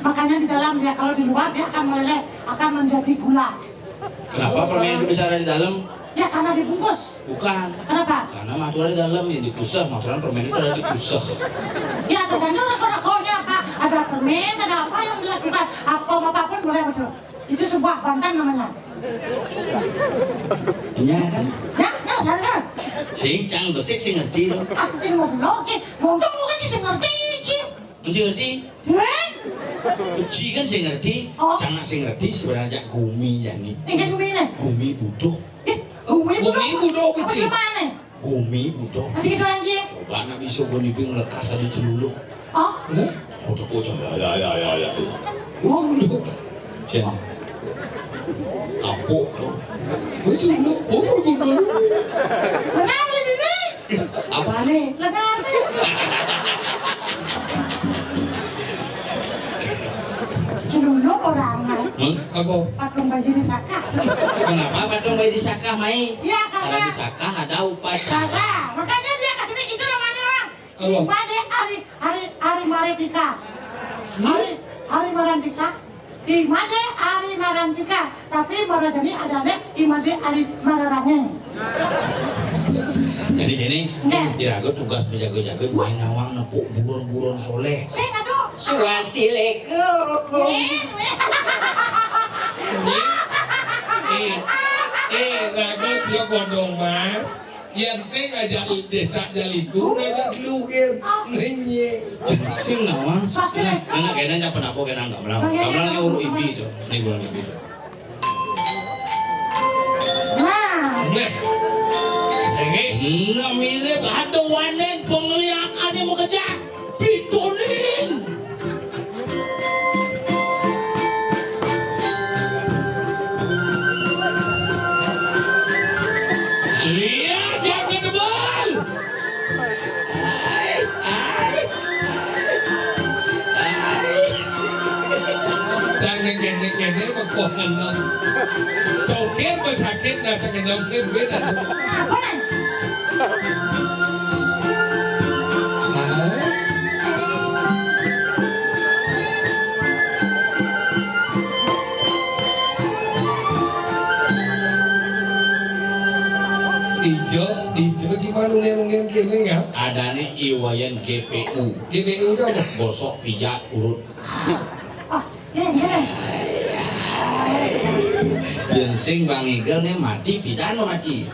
Makanya di dalam dia, kalau di luar dia akan meleleh, akan menjadi gula. Kenapa permen itu bisa ada di dalam? Ya, karena dibungkus. Bukan. Kenapa? Karena maturan di dalam yang dipusah, maturan permen itu ada dipusah. Ya, tergantung rokok-rokoknya apa. Ada permen, ada apa yang dilakukan. Apa apapun boleh betul. Itu sebuah bantan namanya. Iya kan? Ya, ya, sana. Sing, jangan besik, sing ngerti. Ah, ini mau belok, mau dulu kan sing ngerti. Ngerti? Hah? Uji kan sing ngerti, oh. Jangan sing ngerti sebenarnya gumi ya nih. Ini gumi nih. Gumi butuh. Eh, gumi butuh. Gumi butuh apa uji? Gimana? Gumi butuh. Nanti kita lagi. Coba nak bisa gua nih lekas tadi celuluk. Oh? Hah? Udah kocok. Ya, ya, ya, ya, ya. Oh, butuh. Sini. Kapok tuh. Wis dulu. Oh, dulu. Kenapa ini? Apa nih? Lengar. Dulu orang. Hmm? Apa? Patung bayi di Sakah. Kenapa patung bayi di Sakah, Mai? Ya, karena di Sakah ada upacara. Makanya dia kasih itu namanya, Bang. Apa? Imade Ari, Ari, Ari Maredika. Hmm? Ari, Ari Maredika. Imade Ari Maredika. Tapi marajani adané Imade Ari Mararangeng. Jadi gini, nggih. Diraga tugas penjaga-jaga, wah, nawang nepuk buron-buron soleh. Sing, aduh. Swasti leku. Eh, eh, eh, raga dia godong mas. Yén sing ngajak désa jaliku, ngajak gelugir, ngenye. Sing nawang. Sastra. Nah, nah, kena nyapa napa kena nggak melang. Nggak melang, ini urut ibi tuh. Ini urut ibi tuh. Nah. Nah. Ini. Nggak mirip ada wanen pengliakannya mengejak. Pitunin. Iya, dia gedebel. Jangan kene-kene bekohan. Sokir pesakit nasa kenyang beda. Apa? Ijo, ijo cuma nunggil-nunggil kene ya. Adané I Wayan G P U. G P U udah apa? Gosok, pijat, urut. Ah, ya, ya. Yén sing Bang Igel nih mati, pidan mati.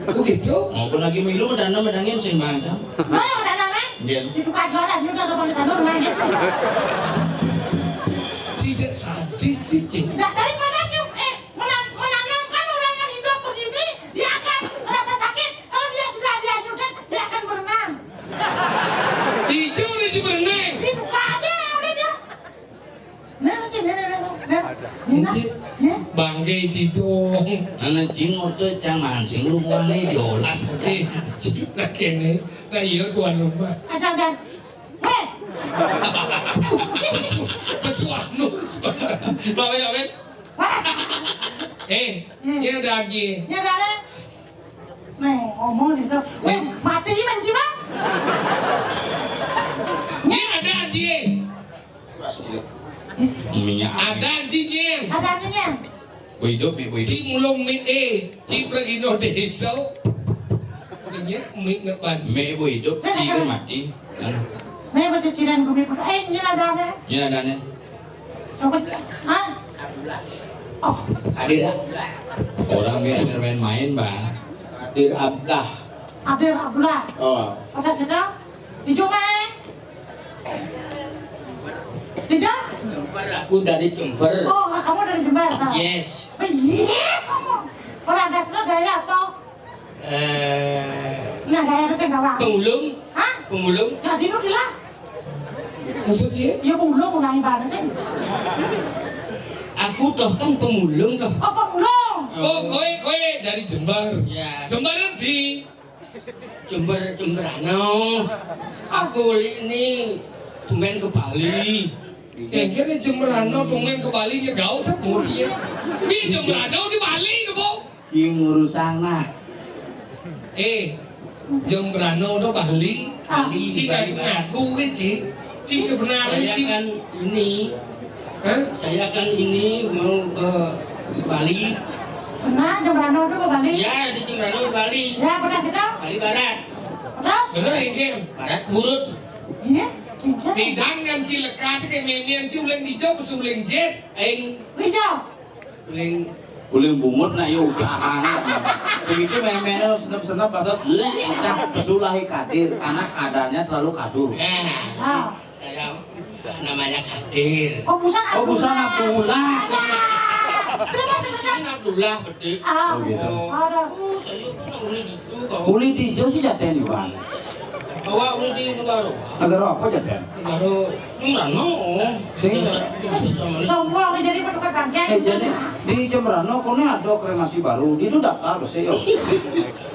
Oh gitu? Maupun lagi milu, dana medangin sing Bang Igel. Bang, dana, Bang. Nggih. Itu kan orang juga sama sanur main. Tidak sadis sih, Cing. Nah, daripada nyum, eh, menanamkan orang yang hidup begini, dia akan merasa sakit. Kalau dia sudah dianjurkan, dia akan berenang. Tidur di berenang. Dibuka aja udah dia. Nah, nanti, nah, nah, nah, nah. Nah, nah. Bangke didong. Ana jing ngoto cang mancing lu muane jolas. Eh, nah kene, nah iya tuan rumah. Aja dan. Hei. Pesuah nus. Bawe, bawe. Eh, ini ada lagi. Ini ada. Nih, ngomong sih tuh. Weh, mati kan sih, Bang? Ini ada lagi. Minyak. Ada anjingnya. Ada anjingnya. Boy hidup, Mik, boy hidup. Ci mulung, Mik, eh. Ci pergi no desa. Minyak, Mik, nggak bantu. Mik, boy hidup, Ci mati. Nah. Nih, baca ciran gue, Mik. Eh, ini ada, ada. Ini ada nih. Coba, hah? Oh. Hadir. Orang biasa main-main, Bang. Hadir Abdah. Hadir Abdullah. Oh. Pada sedang. Hijau, Bang. Hijau? Aku dari Jember. Oh, kamu dari Jember, Bang? Yes. Oh, yes, kamu. Kalau ada gaya apa? Eh, nah, gaya itu saya nggak paham. Pemulung? Hah? Pemulung? Ya, di lah. Maksudnya? Ya, pemulung, ulangi banget sih. Aku toh kan pemulung toh. Oh, pemulung. Oh, kowe, kowe dari Jember. Ya. Jember di Jember, Jemberano. Aku ini tumben ke Bali. Kengkene Jemberano tumben ke Bali ya gak usah budi ya. Ini Jemberano di Bali to, Bu. Ki ngurusang nah. Eh, Jemberano to Bali. Ah. Ci ngaku kuwi, Ci. Ci sebenarnya, Ci. Saya kan ini. Hah? Saya kan ini mau ke Bali. Pernah Jemberano to ke Bali? Ya, di Jemberano ke Bali. Ya, pernah situ? Bali Barat. Terus? Bener, Inggih. Barat Burut. Iya, Inggih. Hidang kan Ci lekat ke memian Ci uling hijau, pesuling jet. Aing. Hijau. Uling. Uling bungut nak yo udahan. Begitu memene senep-senep pas lek udah pesulahi kadir, karena kadarnya terlalu kadur. Nah, ah. Saya namanya Kadir. Oh, busan. Oh, busan Abdullah. Abdullah. Terus maksudnya? Ini Abdullah, bedik. Ah. Oh, gitu. Ada. Oh, saya kan uli di itu, kau. Uli di hijau sih jaten, Iwan. Bawa uli di negara. Negara apa jaten? Negara Jemberano. Sing. Semua jadi bertukar bangkai. Eh, jadi di Jemberano kono ada kremasi baru. Itu daftar besok yo.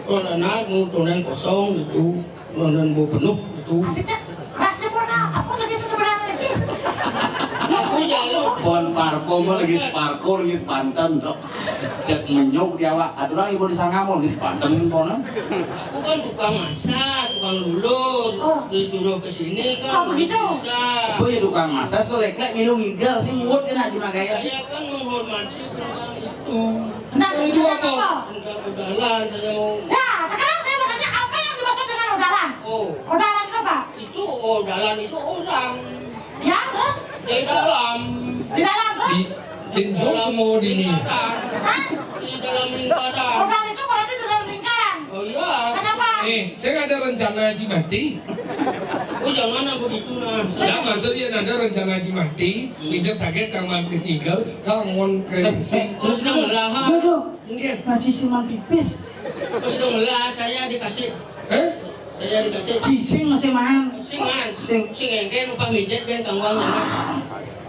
Oh, nah, nu tulen kosong gitu. Tulen bu penuh gitu. Ada cek rasa pernah apa lagi sesebenarnya lagi? Aku jalur. Pon parpo lagi parko lagi panten. Cek menyuk di awak. Aturan ibu di Sangamo di panten kono. Aku kan tukang masak, tukang lulur. Oh. Disuruh ke sini kan. Oh, begitu? Bisa. Oh ya tukang masak, so lek-lek minum ngigel sih muat kena di Magaya. Saya kan menghormati tukang itu. Nah, itu apa? Enggak udalan, saya mau. Nah, sekarang saya mau tanya apa yang dimaksud dengan udalan? Oh. Udalan itu apa? Itu udalan itu orang. Ya, terus? Di dalam. Di dalam, terus? Di, di dalam semua di lingkaran. Hah? Di dalam lingkaran. Udalan itu berarti di dalam lingkaran. Oh iya. Kenapa? Eh, saya ada rencana Haji mati. Oh, jangan begitu nah. Ya, maksudnya ada rencana Haji mati, hmm. Hidup sakit sama ke single, kamu ke sing. Terus nang lah. Bodoh. Nggih. Ngaji siman pipis. Terus dong lah saya dikasih. Hah? Saya dikasih. Cicing masih mahal. Sing man. Sing. Sing engke upah mijet ben kang wong.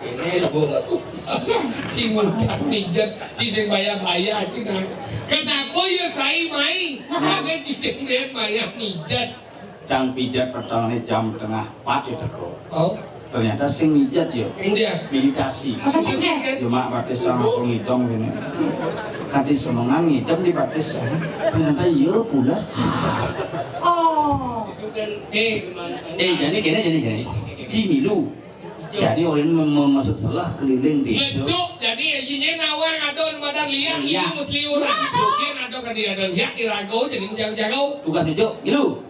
Ini Bu. Iya. Sing upah mijet, sing bayar-bayar, sing. Kenapa ya saya main? Karena sing bayar mijet. Cang pijat pertama jam tengah empat ya teko. Oh. Ternyata sing mijat ya. Iya. Meditasi. Masa sing mijat? Cuma batis langsung ngitung gini. Kanti semengan ngitung di batis. Ternyata iya pulas. Oh. Eh, eh jadi gini jadi gini. Ci milu. Jadi orang mem- mem- masuk selah keliling desa. Becuk, jadi izinnya nawang ada badan liak, iya. Ini mesti orang joget ada kan dia ada liak, irago jadi jago-jago. Tugas becuk, milu.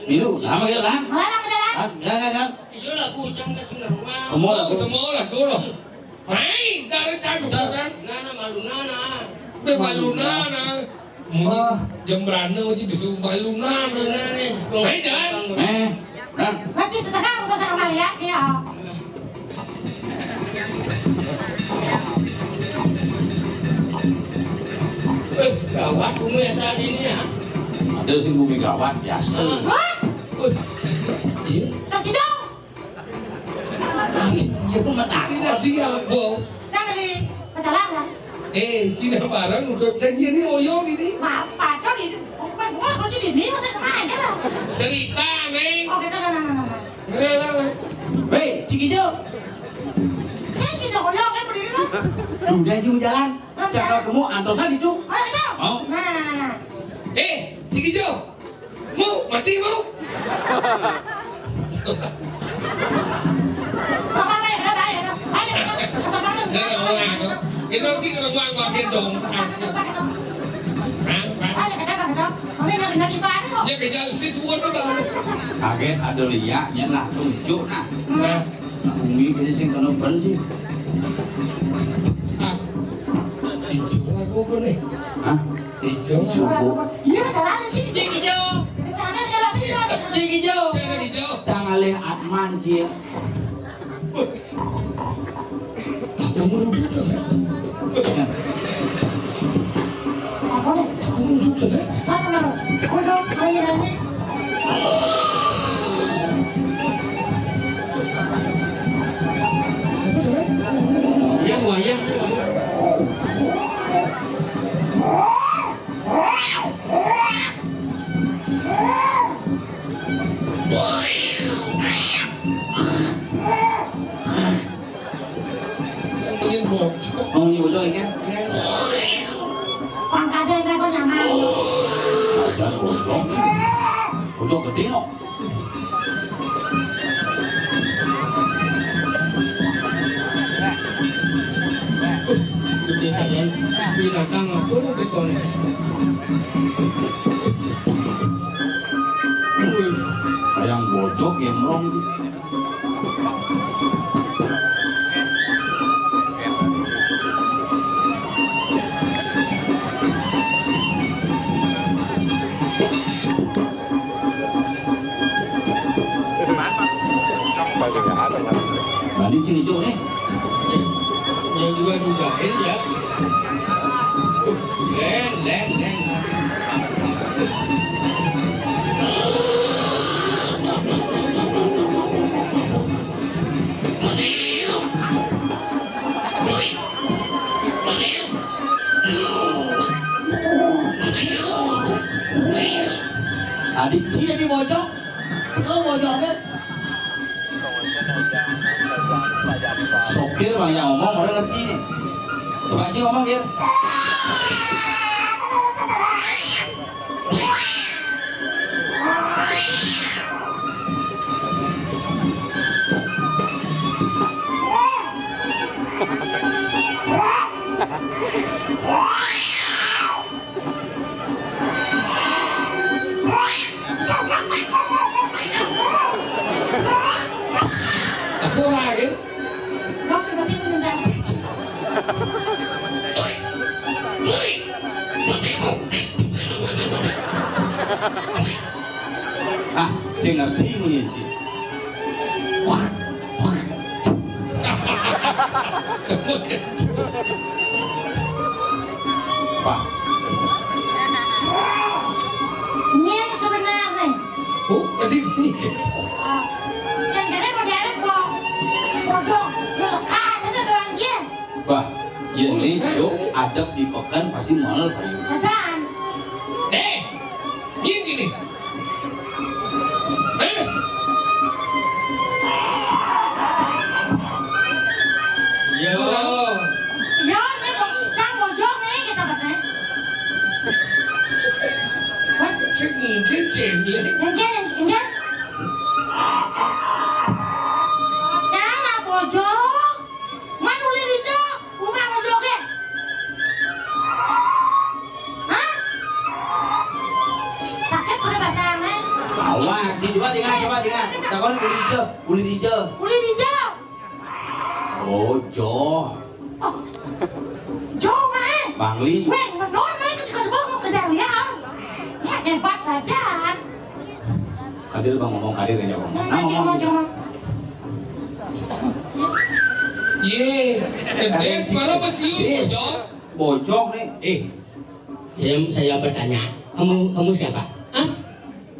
Milu, lama gila lah. Mana jalan? Ah, ya, ya, ya. Iya lah, bujang ke Sinawa. Semua lah. Oh, semua lah, gua loh. Main dari tadi kan. Nana malu nana. Be malu nana. Muni jam berana aja bisa malu nana. Main jalan. Eh. Hah? Masih setengah, udah sama lihat sih, ya. Eh, gawat, bumi asal ini ya. Ada sih bumi gawat, biasa. Hah? Wih, iya. Tak gitu. Iya, pemetaan. Tidak dia, Bo. Jangan di pacaran lah. Eh, Cina barang udah janjian ini oyong ini. Apa tuh ini? Bukan gua, gua jadi ini masa kemana lah? Cerita, Neng. Oke, nah, nah, nah, nah. Neng, neng, neng. Weh, Cik Ijo. Saya tidak oyong kan berdiri lah. Udah, Ji, mau jalan. Jalan, jalan. Cakal kamu antosan itu. Ayo, ayo. Mau? Nah, nah, nah, nah. Eh, Cik Ijo. Mau, mati mau. Apa, apa, ya, apa, ya, apa? Ayo, ayo, sama lu. Nah, orang anu. Kita sih kalau gua, gua gendong. Hah? Hah? Ayo, kita, kita. Kami nggak dengar ibadah kok. Ya, kejar si suara tuh, Bang. Kaget ada liaknya lah, tunjuk nah. Nah. Bumi kayaknya sih kena banjir. Ah. Ijo aku apa nih? Hah? Ijo. Ijo, Bu. Iya, jalan sih. Cik Ijo. Di sana, jalan sih, jalan. Cik Ijo. Sana Ijo. Tang alih Atman, Cik. Apa nih? Apa nih? Apa nih? Yang wayang. Oh, ini bocor ini. Pangkatnya kok nyaman. Ada bocor. Bocor gede kok. Gede sayang, binatang apa lu ketone? Wih, kayak bocok gemrong. Balik cerita nih. Yang juga juga ya. Len, len, len. Adik cie di bocok. Lo bocoknya. Sopir banyak ngomong, orang ngerti nih. Coba cie ngomong, Gir. Aku lahir. Kau sudah pintu tentang Ah, saya ngerti ini sih. Wah, wah. Pak. Ini yang sebenarnya. Oh, tadi ini. Ah, yang kene mau diarep kok. Bodoh, lu lekas aja doang dia. Bah, ya ini yuk adab di pekan pasti mahal kayu. Sajan. Eh, ini gini. Eh. Yo. Yo, ini kok cang bojong nih kita pakai. Hah? Sing mungkin cendil. Mungkin, mungkin. Cang bojong. Man uli ditu, umah mau joget. Hah? Sakit udah basah, Neng. Awak, di coba dengar, coba dengar. Takon uli ditu, uli ditu. Uli ditu. Oh, jo. Oh. Jo, Mae. Bangli. Weh, menurut Mae itu juga dibawa mau kerja liang. Ya, hebat saja. Bang ngomong kali aja, Bang. Nah, ngomong. Ye, gedé suara mesiu, bojok. Bojok nih. Eh, saya, saya bertanya, kamu, kamu siapa? Hah?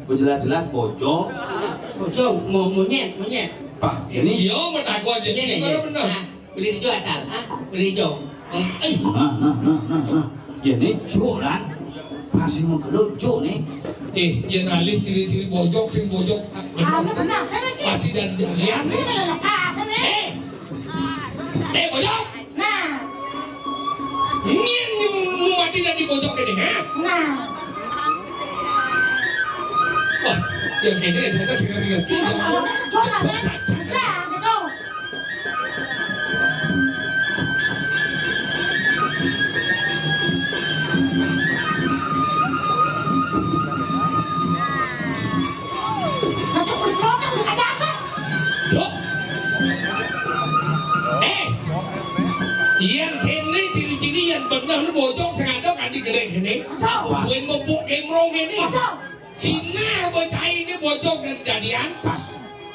Jelas-jelas bojok. Bojok, mo-, monyet, monyet. Pah, ini. Iya, mau takut aja. Iya, sih, iya. Baru bener. Nah, beli hijau asal, ah, beli hijau. Eh, eh. Nah, nah, nah, nah, nah. Ya, ini cuk, kan? Masih mau belum cuk nih. Eh, ya, alih ciri-ciri bojok, sing bojok. Anu, tenang, sana, Ci. Masih dan jalian. Ini lekas, nih. Eh, eh, bojok. Nah. Ini yang mau mati dan dibojok ini, ha? Nah. Wah, yang ini ternyata segera lihat. Iya, kalau itu, Mas, ya. Nah, gitu. Dok. Eh. Yang kéné ciri-ciri yang bener bojok sing ada kan di gedé kéné. Sapa? Buin mebuk kemrong ini. Sapa? Sinah bocah ini bojok dan jadian. Pas.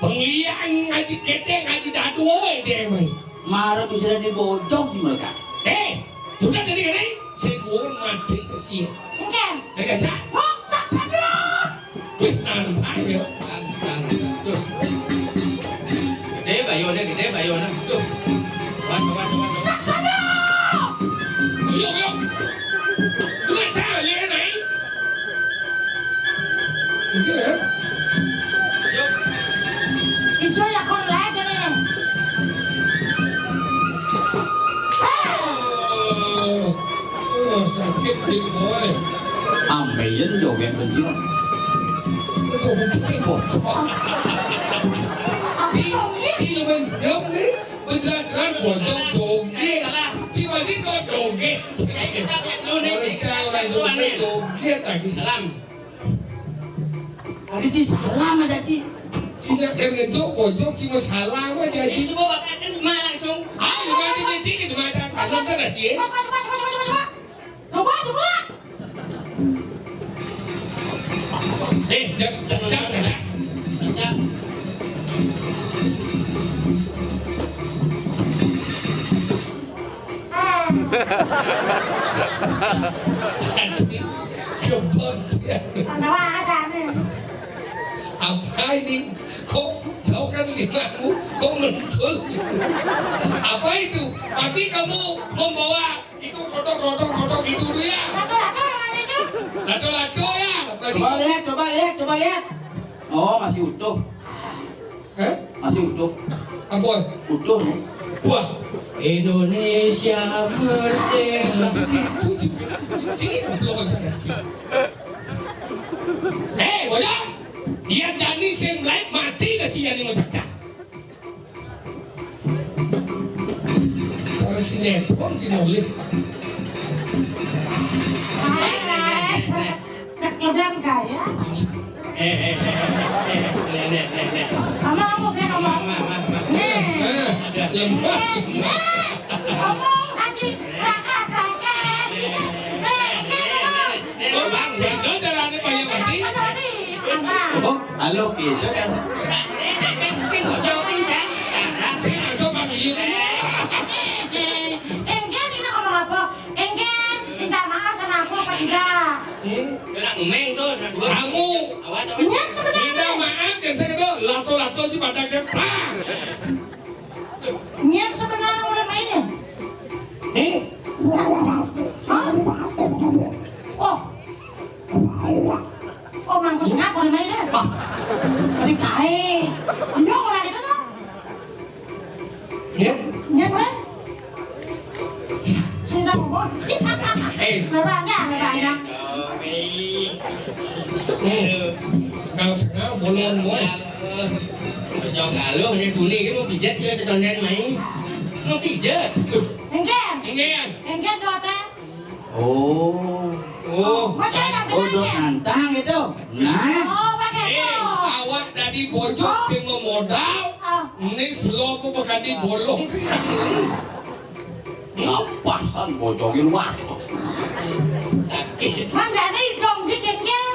Pengliang ngaji kété, ngaji dadu, woi, dia, woi. Mara bisa di bojok di mereka. Eh, sudah dari ini, sing urung mati kesian. Enggak. Enggak, Cak? Bongsak sadar. Wih, nantang ya. Nantang. Tuh. Gedé bayone, gedé bayone. Tuh. Awas, awas, awas. Bongsak sadar. Yuk, yuk. Udah, Cak, lihat, naik. Iya, ya. Ijo ya kon lagi nih. Oh, oh, sakit nih, boy. Ambeien joget bencil. Kok mungkin, boy? Aku joget. Ini, ini, ini, ini, penjelasan bocor joget. Salah. Si masih kok joget. Saya kita lihat dulu nih, orang kita lihat dulu nih. Joget lagi. Salam. Ada Ci salam ada Ci. Sida keur ngejok bojok cuma salam aja, Ci. Ini semua bakal kena langsung. Ah, gimana nih, Ci? Gimana? Nonton nggak sih, ya? Coba, coba, coba, coba, coba, coba. Coba, coba. Eh, jangan, jangan, jangan. Kebos ya. Tambah aja nih. Apa ini? Kok jauh kan limatmu? Kok mentul? Apa itu? Pasti kamu membawa itu kotor-kotor kotor itu dulu ya. Lato-lato namanya itu. Lato-lato ya. Pasti. Coba lihat, coba lihat, coba lihat. Oh, masih utuh. Hah? Masih utuh. Ampun. Utuh nih. Wah, Indonesia merdeka. Cik, belum ada. Eh, bodoh. Dia Dani sing lain mati dah si Dani mencakap. Cara sinetron si Nolih. Hai, guys. Cek udah enggak ya? Eh, eh, eh, eh, eh, nih, nih, nih, nih. Ngomong, ngomong, ngomong. Mama, mama, mama. Nih. Eh, ada lemah. Eh, eh. Ngomong, Haji. Rakat, rakat. Eh, eh, eh, ngomong. Eh, Bang, bener caranya Pak Yawadi. Pak Yawadi, Abang. Oh, halo, gitu kan. Sing bojong, sing, Cang. Sing masuk, Bang, iya. Eh, eh, enggak, ini ngomong apa? Enggak, minta maaf sama aku apa tidak? Hmm? Kena ngemeng tuh, kena dua. Kamu. Awas, awas. Nyet sebenarnya. Minta maaf, yang saya kata, lato-lato sih pada getar. Nyet sebenarnya udah mainnya. Hmm? Hah? Oh. Oh, mangkus ngaku udah mainnya. Ah. Tadi kae. Iya, orang itu tuh. Nyet. Nyet, Bang. Sing dah bos. Eh. Bebanya, bebanya. Hmm. Sengal-sengal, bolong, boy. Jauh galuh, ini bunyi, ini mau pijat dia, setonjan main. Mau pijat. Enggak. Enggak. Enggak, tuh, Teh. Oh. Oh. Pakai yang Oh, dok bilang ya? Nantang itu. Nah. Oh, pakai Eh, itu. Awak dari bojok Oh. Sing memodal, Oh. Ini slow apa bukan di bolong sih? Ngapasan bojongin luas. Sakit. Mang jadi dong di kengkel.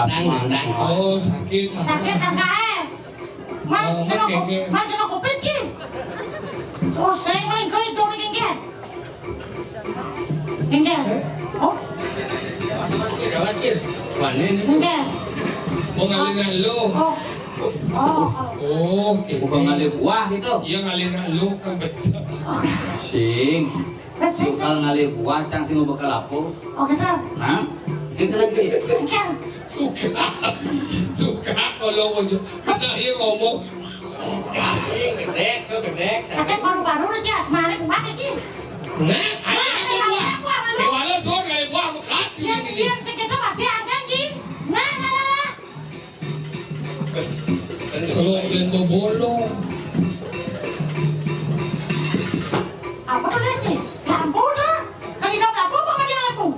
Tang, tang. Oh, sakit. Sakit tangkae. Mak, oh, kena mak, ko-, kengke. Mak, kena covid ki. Selesai, mak, engko itu ni kengke. Kengke. Eh? Oh. Kawasir. Panen. Kengke. Oh, ngalih nak lu. Oh. Oh. Oh, oke. Bukan ngalih buah gitu. Iya, ngalih nak lu kan betul. Sing. Sing. Sing kal ngalih buah, cang sing mau bekal apa? Oh, gitu. Nah, kita lagi. Kengke. Suka, suka kalau mau ju-, bisa iya ngomong. Gedek, tuh gedek. Sakit paru-paru nih, Ci. Asmane kuat, Ci. Nah, ada apa buah? Dewala sor kayak buah mekat. Yang, yang segitu mati angkat, Ci. Nah, nah, nah, nah. Selok dan bobolo. Apa tuh, Cis? Ya ampun, dah. Kayak dapur apa dia aku?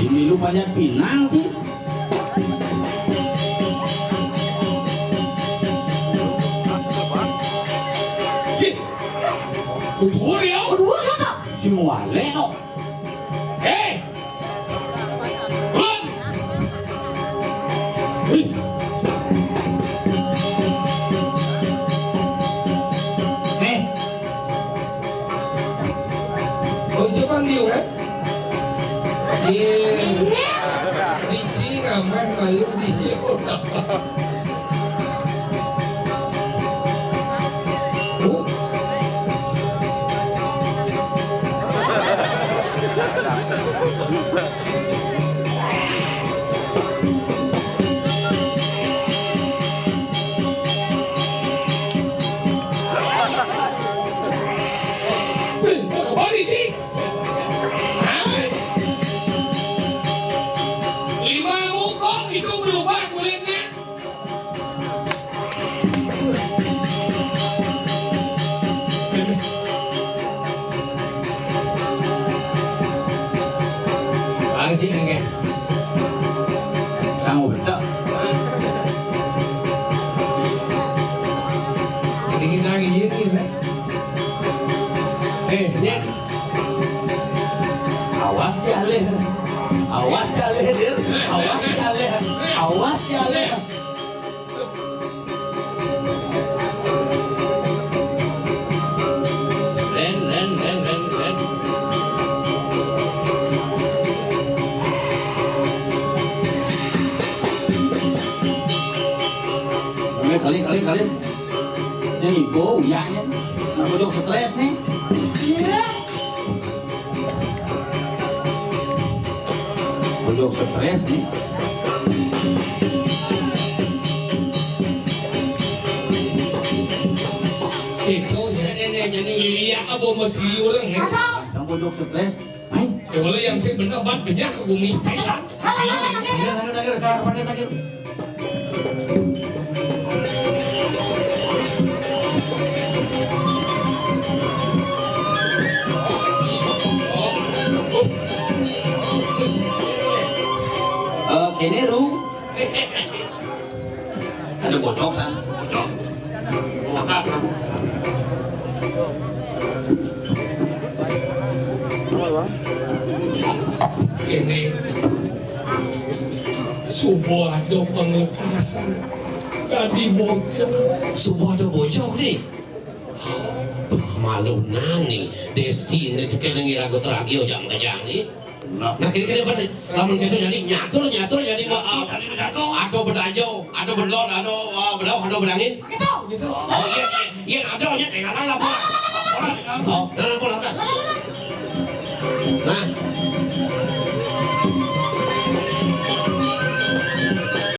Ini lu banyak pinang sih. Ih, berdua ya, berdua ya, Pak. Si Muale kok. Eh, Bang. Wis. Nih. Oh, itu kan dia, kan? Iya. Biji ngamah malu dia. Hah? Lima muka itu berubah kulitnya. Bang Cik, enggak. Kamu betul. Ini nangis ini, Bang. Eh, Nyet. Awas ya, Leh. Awas ya, Leh, Dir. Awas ya, Leh. Awas ya, Leh. Ren, ren, ren, ren, ren. Kali, kali, kali. Ini ibu, uyahnya. Nah, bojog stres nih. Iya. Bojog stres nih. Itu jadi nenek, jadi lihat apa masih orang, ya? Yang bojog stres. Hai. Ya, boleh yang sih bener, ban banyak ke bumi. Ayo, ayo, ayo, ayo. Ayo, ayo, ayo, ayo, ayo, ayo. Eh, kene, Ru. Ada bojog, San. Bojog. Ini subuh ada penglekasan. Tadi bojog. Subuh ada bojog nih. Malu nani, Desti ini tuh kena ngira gue teragih ojang kejang nih. Nah, kira-kira apa nih? Lamun gitu jadi nyatur, nyatur jadi mau, ah, ado bedajo, ado belon, ado, ah, belau, ado bedangin. Gitu, gitu. Oh, iya, iya, iya, ado, iya, tinggal lah, Pak. Oh, nah, nah, nah, nah. Nah.